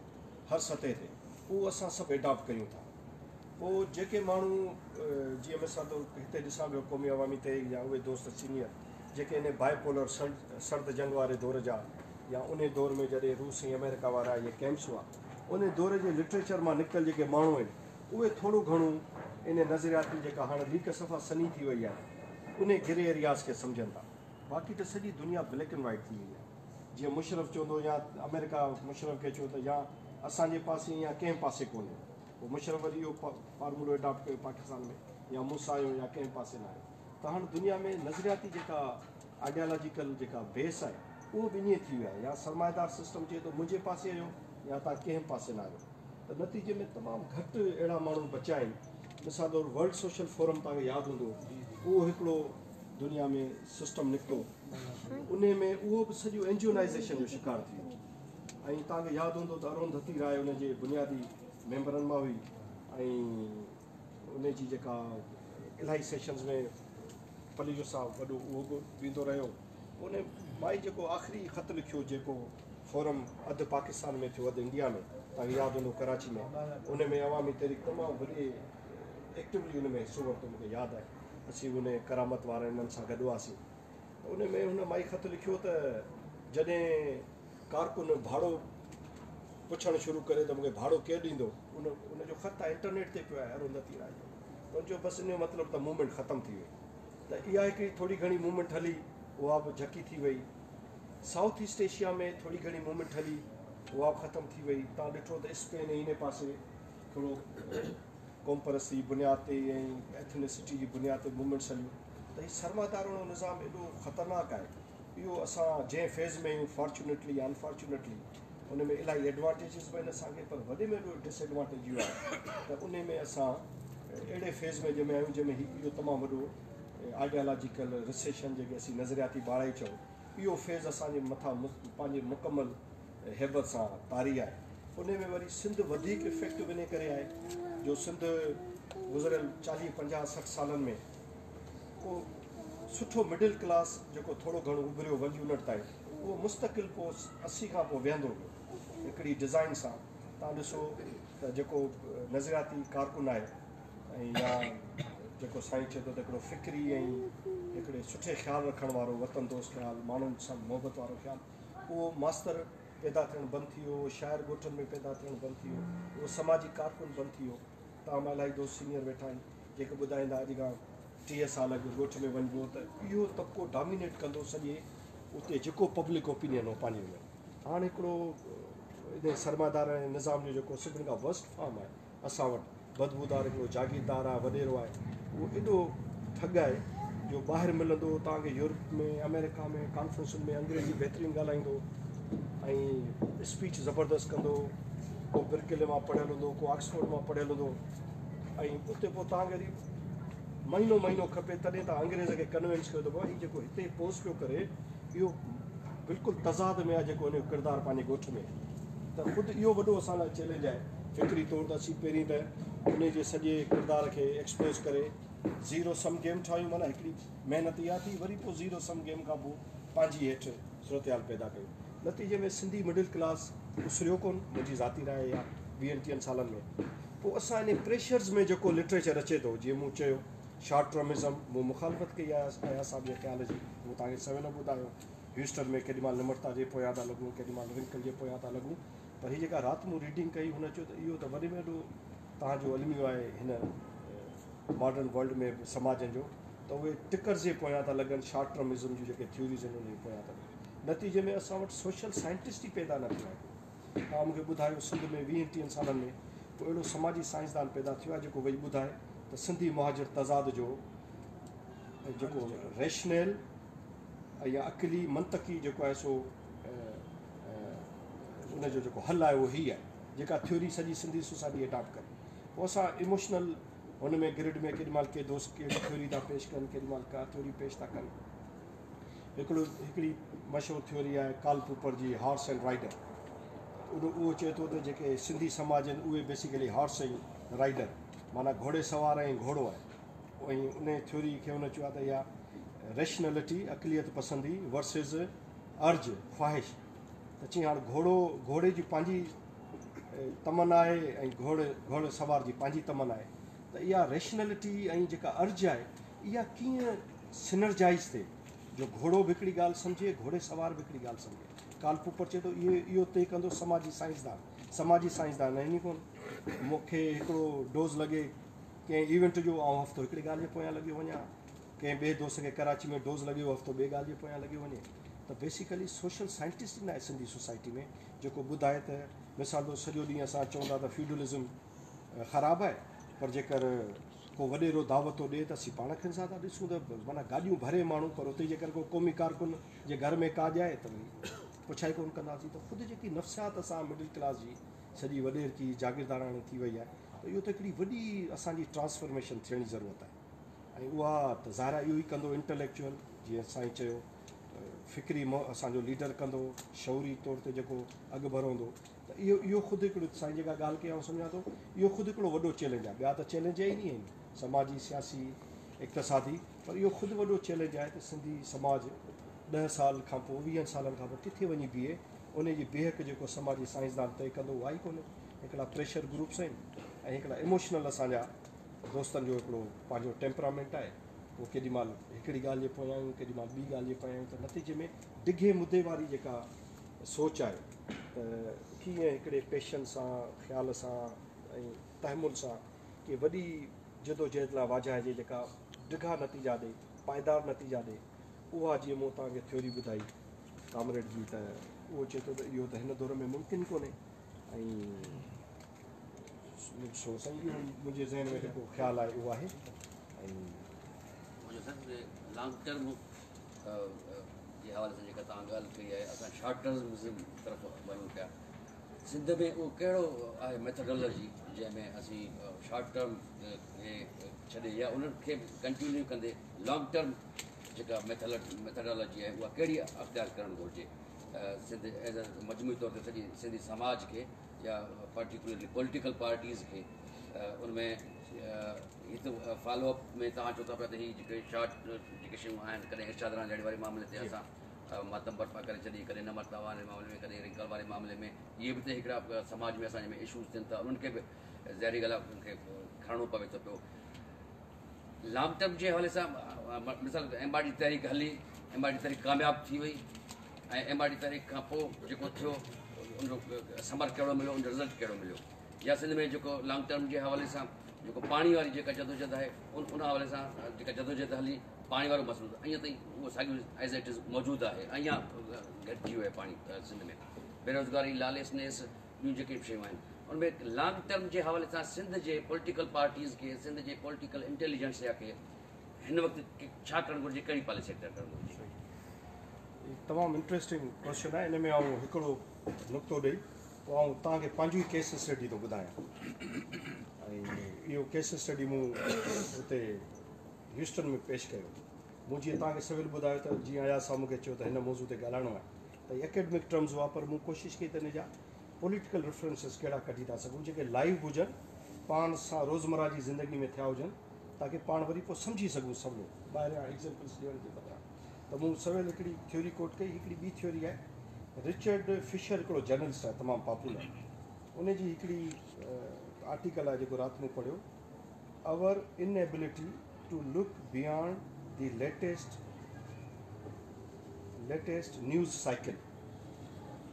هر سطح تي اهو اسان سڀ اڊاپٽ ڪيون ٿا پوء جيڪي ماڻهو جيئن مثال طور هتي ڏسان پيو قومي عوامي تحريڪ جا اهي دوست سينيئر جيڪي ان بائي پولر سرد جنگ واري دور جا يا ان دور ۾ جڏهن روس ۽ آمريڪا وارا اهي ڪئمپس هئا ان دور جي لٽريچر مان نڪتل جيڪي ماڻهو آهن اهي ٿورو گهڻو ان نظرياتي جيڪا هاڻ ليڪ صفا سنهي ٿي وئي آهي ان گري ايرياز کي سمجهن ٿا باقي ته سڄي دنيا بليڪ اينڊ وائيٽ ٿي وئي آهي جيئن مشرف چوندو يا آمريڪا مشرف کي چيو ته يا اسان جي پاسي يا ڪنهن پاسي ڪونهي پوء مشرف وري اهو فارمولو اڊاپٽ ڪيو پاڪستان ۾ يا مون سان آهيو يا ڪنهن پاسي نه آهيو ته هاڻ دنيا ۾ نظرياتي جيڪا آئيڊيالاجيڪل جيڪا بيس آهي اهو به ائين ٿي ويو آهي يا سرمائيدار سسٽم چئي ٿو منهنجي پاسي آهيو يا توهان ڪنهن پاسي نه آهيو ته نتيجي ۾ تمام گهٽ اهڙا ماڻهو بچيا آهن مثال طور ورلڊ سوشل فورم توهان کي ياد هوندو اهو هڪڙو دنيا ۾ سسٽم نڪتو ان ۾ اهو به سڄو اينجيونائزيشن جو شڪار ٿي ويو ۽ توهان کي ياد هوندو ته ارون ڌتي راء ان جي بنيادي ميمبرن مان هئي ۽ ان جي جيڪا الاهي سيشنز ۾ پليجو صاحب وڏو اهو به ويندو رهيو. ان مائي جيڪو آخري خط لکيو جيڪو فورم اڌ پاڪستان ۾ ٿيو اڌ انڊيا ۾ توهان کي ياد هوندو ڪراچي ۾ ان ۾ عوامي تحريڪ تمام وڏي ايڪٽولي ان ۾ حصو ورتو مون کي ياد آهي اسين ان ڪرامت وارن انهن سان گڏ هئاسين ته ان ۾ هن مائي خط لکيو ته جڏهن ڪارڪن ڀاڙو پڇڻ شروع ڪري ته مون کي ڀاڙو ڪير ڏيندو ان ان جو خط آهي انٽرنيٽ تي پيو آهي ارونڌتي راء جو ان جو بس ان جو مطلب ته موومينٽ ختم ٿي وئي ته اها هڪڙي ٿوري گهڻي موومينٽ هلي اها به جهڪي ٿي وئي. سائوٿ ايسٽ ايشيا ۾ ٿوري گهڻي موومينٽ هلي اها به ختم ٿي وئي. توهان ڏٺو ته اسپين ۽ انهي پاسي ٿورو قومپرستي جي بنياد تي ۽ ايٿنسٽي جي بنياد تي موومينٽس هليون ته هي سرمائيداراڻو نظام ايڏو خطرناڪ آهي اهو اسان جنهن فيز ۾ آهيون فارچونيٽلي يا انفارچونيٽلي ان ۾ الاهي ايڊوانٽيجز به آهن اسان کي پر وڏي ۾ وڏو ڊس ايڊوانٽيج اهو آهي ته انهي ۾ اسان اهڙي فيز ۾ جنهن ۾ آهيون جنهن ۾ هي اهو تمام وڏو آئيڊيالاجيڪل رسيشن جيڪي اسين نظرياتي ٻاڙائي چئون اهو فيز اسان جي مٿان پنهنجي مڪمل هيبت سان طاري آهي انهي ۾ وري سنڌ وڌيڪ افيڪٽو انهي ڪري آهي جو سنڌ گذريل چاليهه پنجاهه 60 سالن ۾ ڪو سٺو مڊل ڪلاس جيڪو ٿورو گهڻو اڀريو ون يونٽ تائين اهو مستقل پوء 80 کان پوء ويهندو ويو هڪڙي ڊزائن سان. توهان ڏسو ته جيڪو نظرياتي ڪارڪن آهي ۽ يا جيڪو سائين چئي ٿو ته هڪڙو فڪري ۽ هڪڙي سٺي خيال رکڻ وارو وطن دوست خيال ماڻهن سان محبت وارو خيال اهو ماستر پيدا ٿيڻ بند ٿي ويو، اهو شاعر ڳوٺن ۾ پيدا ٿيڻ بند ٿي ويو، اهو سماجي ڪارڪن بند ٿي ويو. توهان مان الاهي دوست سينيئر ويٺا آهن جيڪي ٻڌائيندا اڄ کان 30 سال اڳ ڳوٺ ۾ وڃبو ته اهو طبقو ڊامينيٽ ڪندو سڄي اتي جيڪو پبلڪ اوپينين هو پنهنجي ۾ هاڻ هڪڙو ان سرمائيداراڻي نظام جو جيڪو سڀني کان ورسٽ فارم آهي اسان وٽ بدبودار هڪڙو جاگيردار آهي وڏيرو آهي اهو ايڏو ٺڳ آهي جو ٻاهر ملندو توهان کي يورپ ۾ آمريڪا ۾ ڪانفرنسن ۾ انگريزي بهترين ڳالهائيندو ۽ اسپيچ زبردست ڪندو ڪو برڪلي مان پڙهيل هوندو ڪو آڪسفورڊ مان پڙهيل هوندو ۽ اتي پوء توهان کي وري مهينو مهينو کپي تڏهن توهان انگريز کي ڪنوينس ڪيو ته بابا هي جيڪو هتي پوز پيو ڪري اهو بلڪل تضاد ۾ آهي جيڪو هن جو ڪردار پنهنجي ڳوٺ ۾ ته خود اهو وڏو اسان لاء چئلينج آهي فڪري طور ته اسين پهرين ته ان جي سڄي ڪردار کي ايڪسپوز ڪري زيرو سم گيم ٺاهيون معنيٰ هڪڙي محنت اها ٿي وري پوء زيرو سم گيم کان پوء پنهنجي هيٺ صورتحال پيدا ڪيون نتيجي ۾ سنڌي مڊل ڪلاس اسريو ڪون منهنجي ذاتي راء اها 20 30 سالن ۾ پوء اسان انهي پريشرز ۾ جيڪو لٽريچر اچي ٿو جيئن مون چيو شارٽ ٽرمزم مون مخالفت ڪئي آهي اياز صاحب جي خيال جي مون توهان کي سويل ٻڌايو هيوسٽن ۾ ڪيڏي مهل نمرتا جي پويان ٿا لڳون ڪيڏي مهل رنڪل جي پويان ٿا لڳون پر هي جيڪا رات مون ريڊنگ ڪئي هن چيو ته اهو ته وڏي ۾ وڏو توهان جو الميو آهي هن ماڊرن ورلڊ ۾ به سماجن جو ته اهي ٽڪرز جي پويان ٿا لڳن شارٽ ٽرمزم جون جيڪي ٿيوريز آهن انهن جي پويان ٿا لڳن نتيجي ۾ اسان وٽ سوشل سائنٽسٽ ئي پيدا نه ٿيو آهي توهان مون کي ٻڌايو سنڌ ۾ 20 30 سالن ۾ ڪو اهڙو سماجي سائنسدان پيدا ٿيو آهي جيڪو ويهي ٻڌائي ته سنڌي مهاجر تضاد جو جيڪو ريشنل يا عقلي منطقي جيڪو آهي سو ان جو جيڪو حل آهي اهو هي آهي جيڪا ٿيوري سڄي سنڌي سوسائٽي اڊاپٽ ڪري پوء اسان ايموشنل هن ۾ گرڊ ۾ ڪيڏي مهل ڪي دوست ڪهڙي ٿيوري ٿا پيش ڪن ڪيڏي مهل ڪا ٿيوري پيش ٿا ڪن. هڪڙو هڪڙي مشهور ٿيوري آهي ڪارل پوپر جي هارس اينڊ رائيڊر ان اهو چئي ٿو ته جيڪي سنڌي سماج آهن اهي بيسيڪلي هارس ۽ رائيڊر معنيٰ گهوڙي سوار ۽ گهوڙو آهي ۽ ان ٿيوري کي هن چيو آهي ته اها ريشنلٽي عقليت پسندي ورسز ارج خواهش ته چيائين هاڻ گهوڙو گهوڙي جي پنهنجي تمنا آهي ۽ گهوڙي گهوڙي سوار جي پنهنجي تمنا آهي ته اها ريشنلٽي ۽ جيڪا ارج آهي اها ڪيئن سنرجائز ٿئي جو گهوڙو به هڪڙي ڳالهه سمجهي گهوڙي سوار به هڪڙي ڳالهه سمجهي. ڪارل پوپر چئي ٿو اهو اهو طئي ڪندو سماجي سائنسدان. سماجي سائنسدان آهن ئي ڪونه. مون کي هڪڙو ڊوز لڳي ڪنهن ايونٽ جو آئون هفتو هڪڙي ڳالهه جي پويان لڳيو وڃان. ڪنهن ٻئي دوست کي ڪراچي ۾ ڊوز لڳي اهو هفتو ٻئي ڳالهه جي پويان لڳيو وڃي ته بيسيڪلي سوشل سائنٽسٽ ئي ناهي سنڌي سوسائٽي ۾ جيڪو ٻڌائي ته مثال طور سڄو ڏينهن اسان چون ٿا ته فيوڊلزم خراب آهي پر جيڪر ڪو وڏيرو دعوت ٿو ڏئي ته اسين پاڻ اکين سان ٿا ڏسون ته معنيٰ گاڏيون ڀري ماڻهو پر اتي جيڪر ڪو قومي ڪارڪن جي گهر ۾ ڪاڄ آهي ته وري پڇا ئي ڪونه ڪنداسين ته خود جيڪي نفسيات اسان مڊل ڪلاس جي سڄي وڏيرڪي جاگيرداراڻي ٿي وئي آهي ته اهو ته هڪڙي وڏي اسان جي ٽرانسفرميشن ٿيڻ جي ضرورت آهي ۽ اها ته ظاهر آهي اهو ئي ڪندو انٽليڪچوئل جيئن سائين چيو فڪري اسان جو ليڊر ڪندو شعوري طور تي جيڪو اڳڀرو هوندو ته اهو اهو خود هڪڙو سائين جيڪا ڳالهه ڪئي آئون سمجهان ٿو اهو خود هڪڙو وڏو چئلينج آهي ٻيا ته چئلينج ئي آهن سماجي سياسي اقتصادي پر اهو خود وڏو چئلينج آهي ته سنڌي سماج ڏهه سال کان پوء ويهن سالن کان پوء ڪٿي وڃي بيهي، ان جي بيهڪ جيڪو سماجي سائنسدان طئي ڪندو اها ئي ڪونهي. هڪڙا پريشر گروپس آهن ۽ هڪڙا ايموشنل اسان جا دوستن جو هڪڙو پنهنجو ٽيمپرامينٽ آهي، اهو ڪيڏي مهل هڪڙي ڳالهه جي پويان آهيون ڪيڏي مهل ٻي ڳالهه جي پويان آهيون ته نتيجي ۾ ڊگهي مدي واري جيڪا سوچ آهي ته ڪيئن هڪڙي پيشن سان، خيال سان ۽ تحمل سان ڪي وڏي جدوجهد لاء واجهائجي جيڪا ڊگها نتيجا ڏي، پائيدار نتيجا ڏي، اها جيئن مون توهان کي ٿيوري ٻڌائي ڪامريڊ جي ته اهو چئي ٿو ته اهو ته هن دور ۾ ممڪن ڪونهي ۽ سو سائين اهو منهنجي ذهن ۾ جيڪو خيال آهي اهو آهي ۽ منهنجو سر لانگ ٽرم جي حوالي سان جيڪا توهان ڳالهه ڪئي آهي اسان شارٽ ٽرمزم طرف وڃون پيا. سنڌ ۾ اهو ڪهڙو آهي ميٿڊالاجي جنهن ۾ اسين شارٽ ٽرم کي ڇڏي يا انهن کي به ڪنٽينيو ڪندي لانگ ٽرم جيڪا ميٿڊالاجي آهي اها ڪهڙي اختيار ڪرڻ گهرجي سنڌ ايز اي مجموعي طور تي سڄي سنڌي سماج کي يا پرٽيڪولرلي پوليٽيڪل پارٽيز کي ان ۾ هي ته فالو اپ ۾ توهان چئو ٿا پيا ته هي جيڪي شارٽ جيڪي شيون آهن ڪڏهن ارشاد رانجهاڙي واري معاملي تي اسان ماتم برپا ڪري ڇڏي، ڪڏهن نمرتا واري معاملي ۾، ڪڏهن رنڪل واري معاملي ۾، اهي به ته هڪڙا سماج ۾ اسان جي ۾ اشوز ٿين ٿا، انهن کي به ظاهري ڳالهه آهي انهن کي کڻڻو پوي ٿو پيو. لانگ ٽرم جي حوالي سان مثال ايم آر ڊي تحريڪ هلي، ايم آر ڊي تحريڪ ڪامياب ٿي وئي ۽ ايم آر ڊي تحريڪ کان پوء جيڪو ٿيو ان جو ثمر ڪهڙو مليو، ان جو رزلٽ ڪهڙو مليو، يا سنڌ ۾ جيڪو لانگ ٽرم جي حوالي سان جيڪو پاڻي واري جيڪا جدوجهد آهي ان حوالي سان جيڪا جدوجهد هلي پاڻي وارو مسئلو ته اڃا تائين اهو ساڳيو ايز it از موجود آهي، اڃا گهٽجي ويو آهي پاڻي سنڌ ۾، بيروزگاري، لاليسنيس، ٻيون جيڪي به شيون آهن ان ۾ لانگ ٽرم جي حوالي سان سنڌ جي پوليٽيڪل پارٽيز کي، سنڌ جي پوليٽيڪل انٽيليجنسيا کي هن وقت ڇا ڪرڻ گهرجي، ڪهڙي پاليسي اختيار ڪرڻ گهرجي؟ تمام انٽريسٽنگ ڪويسچن آهي، ان ۾ آئون هڪڙو نقطو ڏئي پوء آئون توهان کي پنهنجو ئي ڪيس اسٽڊي ٿو ٻڌايان ۽ اهو ڪيس اسٽڊي مون اتي هيوسٽن ۾ پيش ڪيو. مون جيئن توهان کي سويل ٻڌايو ته جيئن اياز صاحب مون کي چيو ته هن موضوع تي ڳالهائڻو آهي ته هي اڪيڊمڪ ٽرمز هئا پر مون ڪوشش ڪئي ته ان جا پوليٽيڪل ريفرنسز ڪهڙا ڪڍي ٿا سگهون جيڪي لائيو هجن، پاڻ سان روزمره جي زندگي ۾ ٿيا هجن تاڪه پاڻ وري پوء سمجهي سگهون سولو ٻاهريان ايگزيمپلز ڏيڻ جي بدران. ته مون سويل هڪڙي ٿيوري ڪوٽ ڪئي. هڪڙي ٻي ٿيوري آهي رچرڊ فشر هڪڙو جرنلسٽ آهي تمام پاپولر ان جي هڪڙي آرٽيڪل آهي جيڪو رات مون پڙهيو. Our inability to look beyond the latest latest news cycle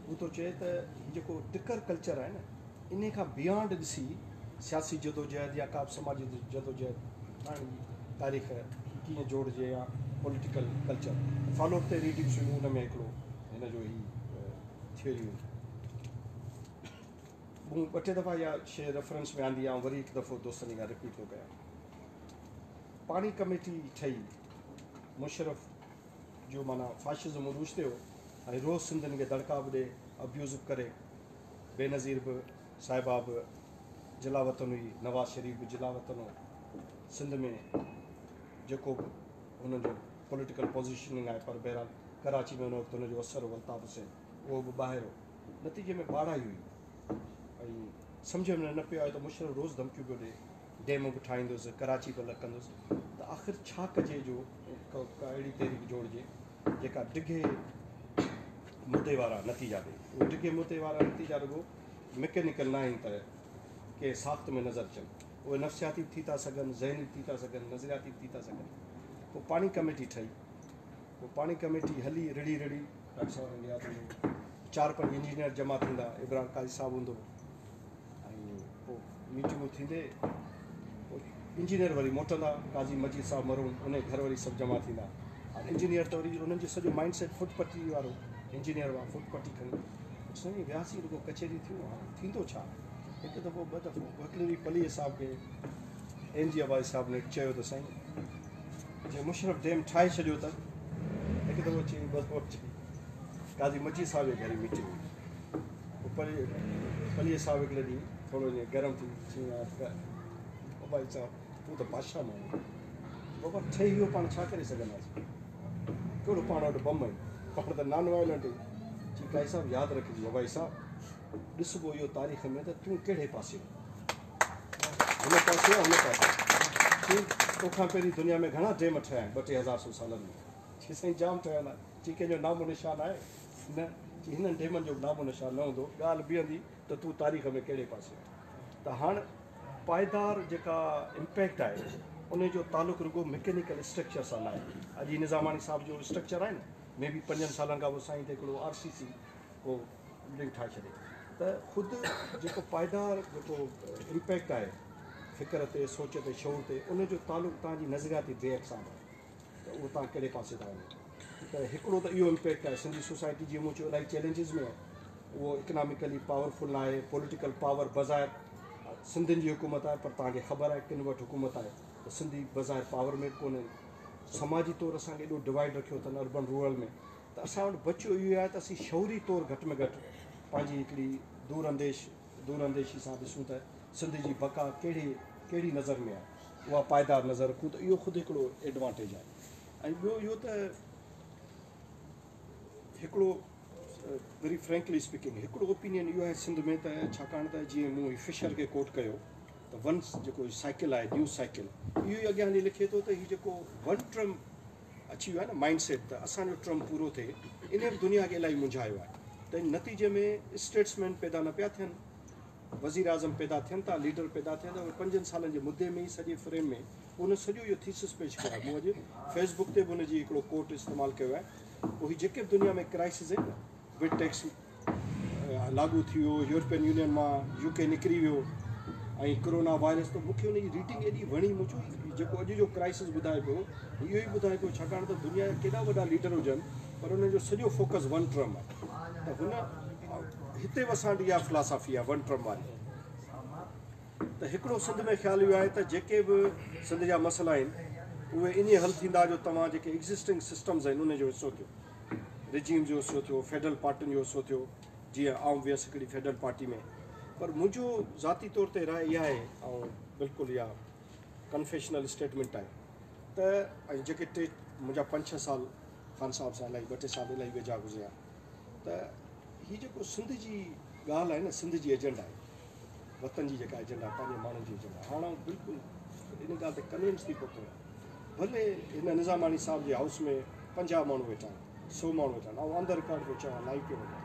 هو ٿو چئي ته هي جيڪو ٽڪر ڪلچر آهي نه انهي کان بيانڊ ڏسي سياسي جدوجهد يا ڪا به سماجي جدوجهد ٺاهڻ جي تاريخ ڪيئن جوڙجي يا پوليٽيڪل ڪلچر فالو اپ تي ريڊنگس هيون ان ۾ هڪڙو هن جو هي ٿيوري هئي. مون ٻه ٽي دفعا اها شيء ريفرنس ۾ آندي آئون وري هڪ دفعو دوستن جي اڳيان رپيٽ ٿو ڪيان. پاڻي ڪميٽي ٺهي مشرف جو معنيٰ فاشزم عروج تي هو ۽ روز سنڌين کي دڙڪا به ڏي ابيوز به ڪري بينظير به صاحبه به جلاوطن هئي نواز شريف به جلاوطن هو سنڌ ۾ جيڪو به هنن جو پوليٽيڪل پوزيشننگ آهي پر بهرحال ڪراچي ۾ ان وقت هن جو اثر هو الطاف حسين اهو به ٻاهر هو نتيجي ۾ ٻاڙائي هئي ۽ سمجهه ۾ نه پيو آيو ته مشرف روز ڌمڪيون پيو ڏي، ڊيم به ٺاهيندس، ڪراچي به الڳ ڪندس ته آخر ڇا ڪجي جو ڪا اهڙي تحريڪ جوڙجي جيڪا ڊگهي مدي وارا نتيجا ڏي. اهي ڊگهي مدي وارا نتيجا رڳو مڪينيڪل نه آهن ته ڪنهن ساخت ۾ نظر اچن، اهي نفسياتي به ٿي ٿا سگهن، ذهني به ٿي ٿا سگهن، نظرياتي به ٿي ٿا سگهن. پوء پاڻي ڪميٽي ٺهي. پوء پاڻي ڪميٽي هلي رڙهي رڙهي ڊاڪٽر صاحب کي ياد هوندو چار پنج انجنيئر جمع ٿيندا ابراهيم قاضي صاحب هوندو ۽ پوء ميٽنگون ٿيندي پوء انجنيئر وري موٽندا قاضي مجيد صاحب مرحوم ان گهر وري سڀ جمع ٿيندا هاڻي انجنيئر ته وري انهن جو سڄو مائنڊ سيٽ فٽ پٽي وارو انجنيئر هئا فٽ پٽي کڻي سائين وياسين رڳو ڪچهري ٿيون هاڻي ٿيندو ڇا هڪ دفعو ٻه دفعو هڪڙي ڏينهن پليجي صاحب کي اين جي عباسي صاحب نيٺ چيو ته سائين جي مشرف ڊيم ٺاهي ڇڏيو ته هڪ دفعو چئي ٻه دفعو چئي قاضي مجيد صاحب جي گهر ميٽنگ هئي پوء پليجي صاحب هڪڙي ڏينهن ٿورو ائين گرم ٿي چيائين يار عباسي صاحب تون ته بادشاهه ماڻهو آهين بابا ٺهي ويو پاڻ ڇا ڪري سگهنداسين ڪهڙو پاڻ وٽ بم آهن پاڻ ته نان وائلنٽ آهيون چي قاضي صاحب ياد رکجي عباسي صاحب ڏسبو اهو تاريخ ۾ ته تون ڪهڙي پاسي هن پاسي يا هن پاسي. چي توکان پهرين دنيا ۾ گهڻا ڊيم ٺهيا آهن ٻه ٽي هزار سو سالن ۾؟ چي سائين جام ٺهيل آهن. چي ڪنهن جو نام و نشان آهي؟ نه. چي هنن ڊيمن جو به نام و نشان نه هوندو، ڳالهه بيهندي ته تون تاريخ ۾ ڪهڙي پاسي آهين. ته هاڻ پائيدار جيڪا امپيڪٽ آهي ان جو تعلق رڳو مڪينيڪل اسٽرڪچر سان ناهي. اڄ هي نظاماڻي صاحب جو اسٽرڪچر آهي نه مي بي پنجن سالن کان پوء سائين ته هڪڙو آر سي سي ڪو بلڊنگ ٺاهي ڇڏي ته خود جيڪو پائيدار جيڪو امپيڪٽ آهي فڪر تي سوچ تي شعور تي ان جو تعلق توهان جي نظرياتي بيهڪ سان به آهي ته اهو توهان ڪهڙي پاسي ٿا وڃو ته هڪڙو ته اهو امپيڪٽ آهي سنڌي سوسائٽي جيئن مون چيو الاهي چئلينجز ۾ آهي اهو اڪناميڪلي پاورفل نه آهي پوليٽيڪل پاور بظاهر سنڌين جي حڪومت آهي پر توهان کي خبر آهي ڪن وٽ حڪومت آهي ته سنڌي بظاهر پاور ۾ به ڪونهن سماجي طور اسان کي ايڏو ڊوائيڊ رکيو اٿن اربن رورل ۾ ته اسان وٽ بچيو اهو ئي آهي ته اسين شعوري طور گهٽ ۾ گهٽ پنهنجي هڪڙي دور انديش دور انديشي سان ڏسون ته سنڌ جي بقا ڪهڙي ڪهڙي نظر ۾ آهي اها پائيدار نظر رکون ته اهو خود هڪڙو ايڊوانٽيج آهي ۽ ٻيو اهو ته هڪڙو ويري فرينڪلي اسپيڪنگ هڪڙو اوپينين اهو آهي سنڌ ۾ ته ڇاڪاڻ ته جيئن مون هي فشر کي ڪوٽ ڪيو ته ون جيڪو سائيڪل آهي نيوز سائيڪل اهو ئي اڳيان هلي لکي ٿو ته هي جيڪو ون ٽرم اچي ويو آهي نه مائنڊ سيٽ ته اسان جو ٽرم پورو ٿئي انهي به دنيا کي الاهي منجهايو آهي ته نتيجي ۾ اسٽيٽس مين پيدا نه پيا ٿين وزير اعظم پيدا ٿين ٿا ليڊر پيدا ٿين ٿا اهي پنجن سالن جي مدي ۾ ئي سڄي فريم ۾ ان سڄو اهو ٿيسس پيش ڪيو آهي مون اڄ فيس بڪ تي به ان جي هڪڙو ڪوٽ استعمال ڪيو آهي اهي جيڪي به دنيا ۾ ڪرائسز آهن نه بڊ ٽيڪس لاڳو ٿي ويو، يورپين يونين مان يو ڪي نڪري ويو ۽ ڪرونا وائرس ته مونکي ان جي ريڊنگ ايڏي وڻي مون چيو هي جيڪو اڄ جو ڪرائسس ٻڌائي پيو هي اهو ئي ٻڌائي پيو ڇاڪاڻ ته دنيا جا ڪيڏا وڏا ليڊر هجن پر انهن جو سڄو فوڪس ون ٽرم آهي ته هن هتي به اسان وٽ اها فلاسافي آهي ون ٽرم واري ته هڪڙو سنڌ ۾ خيال اهو آهي ته جيڪي به سنڌ جا مسئلا آهن اهي ائين حل ٿيندا جو توهان جيڪي ايگزسٽنگ سسٽمز آهن ان جو حصو ٿيو رجيم جو حصو ٿيو، فيڊرل پارٽين جو حصو ٿيو، جيئن آئون ويس هڪڙي فيڊرل پارٽي ۾ پر منهنجو ذاتي طور تي راء اها آهي ۽ بلڪل اها ڪنفيشنل اسٽيٽمينٽ آهي ته ۽ جيڪي ٽي منهنجا پنج ڇهه سال خان صاحب سان الائي ٻه ٽي سال الائي ويجها گذريا ته هي جيڪو سنڌ جي ڳالهه آهي نه سنڌ جي ايجنڊا آهي وطن جي جيڪا ايجنڊا آهي پنهنجي ماڻهن جي ايجنڊا هاڻ آئون بلڪل ان ڳالهه تي ڪنوينس ٿي پهتو آهيان ڀلي هن نظاماڻي صاحب جي هائوس ۾ 50 ماڻهو ويٺا آهن 100 ماڻهو ويٺا آهن آئون آن the record پيو چوان لائيو پيو وڃان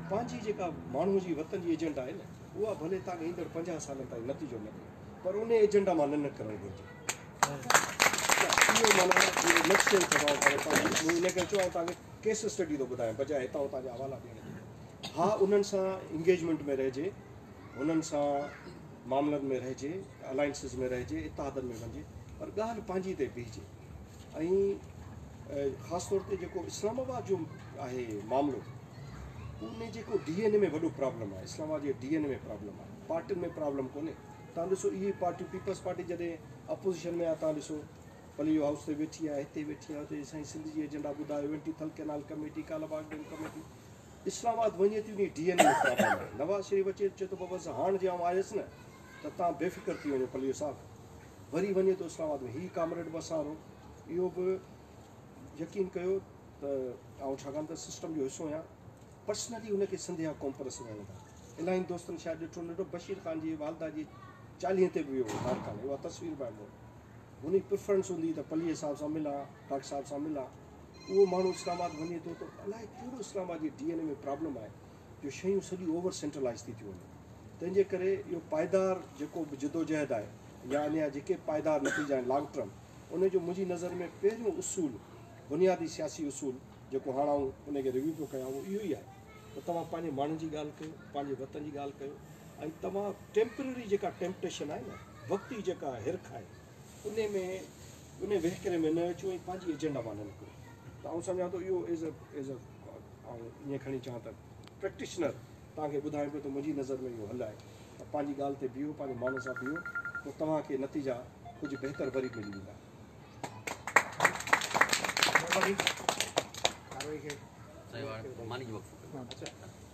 پنهنجي جيڪا ماڻهو جي وطن جي ايجنڊا آهي نه اها ڀلي توهان کي ايندڙ 50 سالن تائين نتيجو نه ڏئي پر ان ايجنڊا مان نه نڪرڻ گهرجي اهو معنيٰ اهو نيڪسٽ ٽائيم چوان مون ان ڪري چيو آئون توهان کي ڪيس اسٽڊي ٿو ٻڌايان بجاء هتان هتان جا حوالا ڏيڻ جي ها انهن سان انگيجمينٽ ۾ رهجي، هنن سان معاملن ۾ رهجي، الائنسز ۾ رهجي، اتحادن ۾ وڃجي پر ڳالهه پنهنجي تي بيهجي ۽ خاص طور تي جيڪو اسلام آباد جو آهي معاملو ان جيڪو ڊي اين اي ۾ وڏو پرابلم آهي اسلام آباد جي ڊي اين اي ۾ پرابلم آهي پارٽين ۾ پرابلم ڪونهي تان ڏسو اهي پارٽيون پيپلز پارٽي جڏهن اپوزيشن ۾ آهي تان ڏسو پليجو هائوس تي ويٺي آهي هتي ويٺي آهي هتي سائين سنڌ جي ايجنڊا ٻڌايو anti Thal canal committee Kalabagh dam committee Islamabad وڃي ٿي انهي ڊي اين اي ۾ پرابلم آهي نواز شريف اچي چئي ٿو بابا هاڻ جي آئون آيس نه ته تان بي فڪر ٿي وڃو پليجو صاحب وري وڃي ٿو اسلام آباد ۾ هي ڪامريڊ به اسان وارو اهو به يقين ڪيو ته آئون ڇاڪاڻ ته سسٽم جو حصو آهيان پرسنلي هن کي سنڌ جا قوم پرست وڻن ٿا الاهين دوستن شايد ڏٺو نه ڏٺو بشير خان جي والده جي چاليهين تي به ويو هو لاڙڪاڻي اها تصوير به آهي مون وٽ هن جي پريفرنس هوندي ته پليجي صاحب سان ملان ڊاڪٽر صاحب سان ملان اهو ماڻهو اسلام آباد وڃي ٿو ته الائي ڪهڙو اسلام آباد جي ڊي اين اي ۾ پرابلم آهي جو شيون سڄيون اوور سينٽرلائز ٿي ٿيون وڃن تنهن جي ڪري اهو پائيدار جيڪو به جدوجهد آهي يا ان جا جيڪي به پائيدار نتيجا آهن لانگ ٽرم ان جو منهنجي نظر ۾ پهريون اصول بنيادي سياسي اصول جيڪو هاڻ آئون ان کي ريويو پيو ڪيان اهو اهو ئي آهي ته توهان پنهنجي ماڻهن جي ڳالهه ڪيو پنهنجي وطن جي ڳالهه ڪيو ۽ توهان ٽيمپرري جيڪا ٽيمپٽيشن آهي نه وقتي جيڪا هرک آهي انهي ۾ انهي وهڪري ۾ نه اچو ۽ پنهنجي ايجنڊا مان نه نڪرو ته آئون سمجهان ٿو اهو ايز ايز آئون ائين کڻي چوان ته پريڪٽيشنر توهان کي ٻڌايان پيو ته منهنجي نظر ۾ اهو حل آهي ته پنهنجي ڳالهه تي بيهو پنهنجي ماڻهن سان بيهو پوء توهان کي نتيجا ڪجهه بهتر وري ملي ويندا. سائين ماني جو وقفو ڪيو.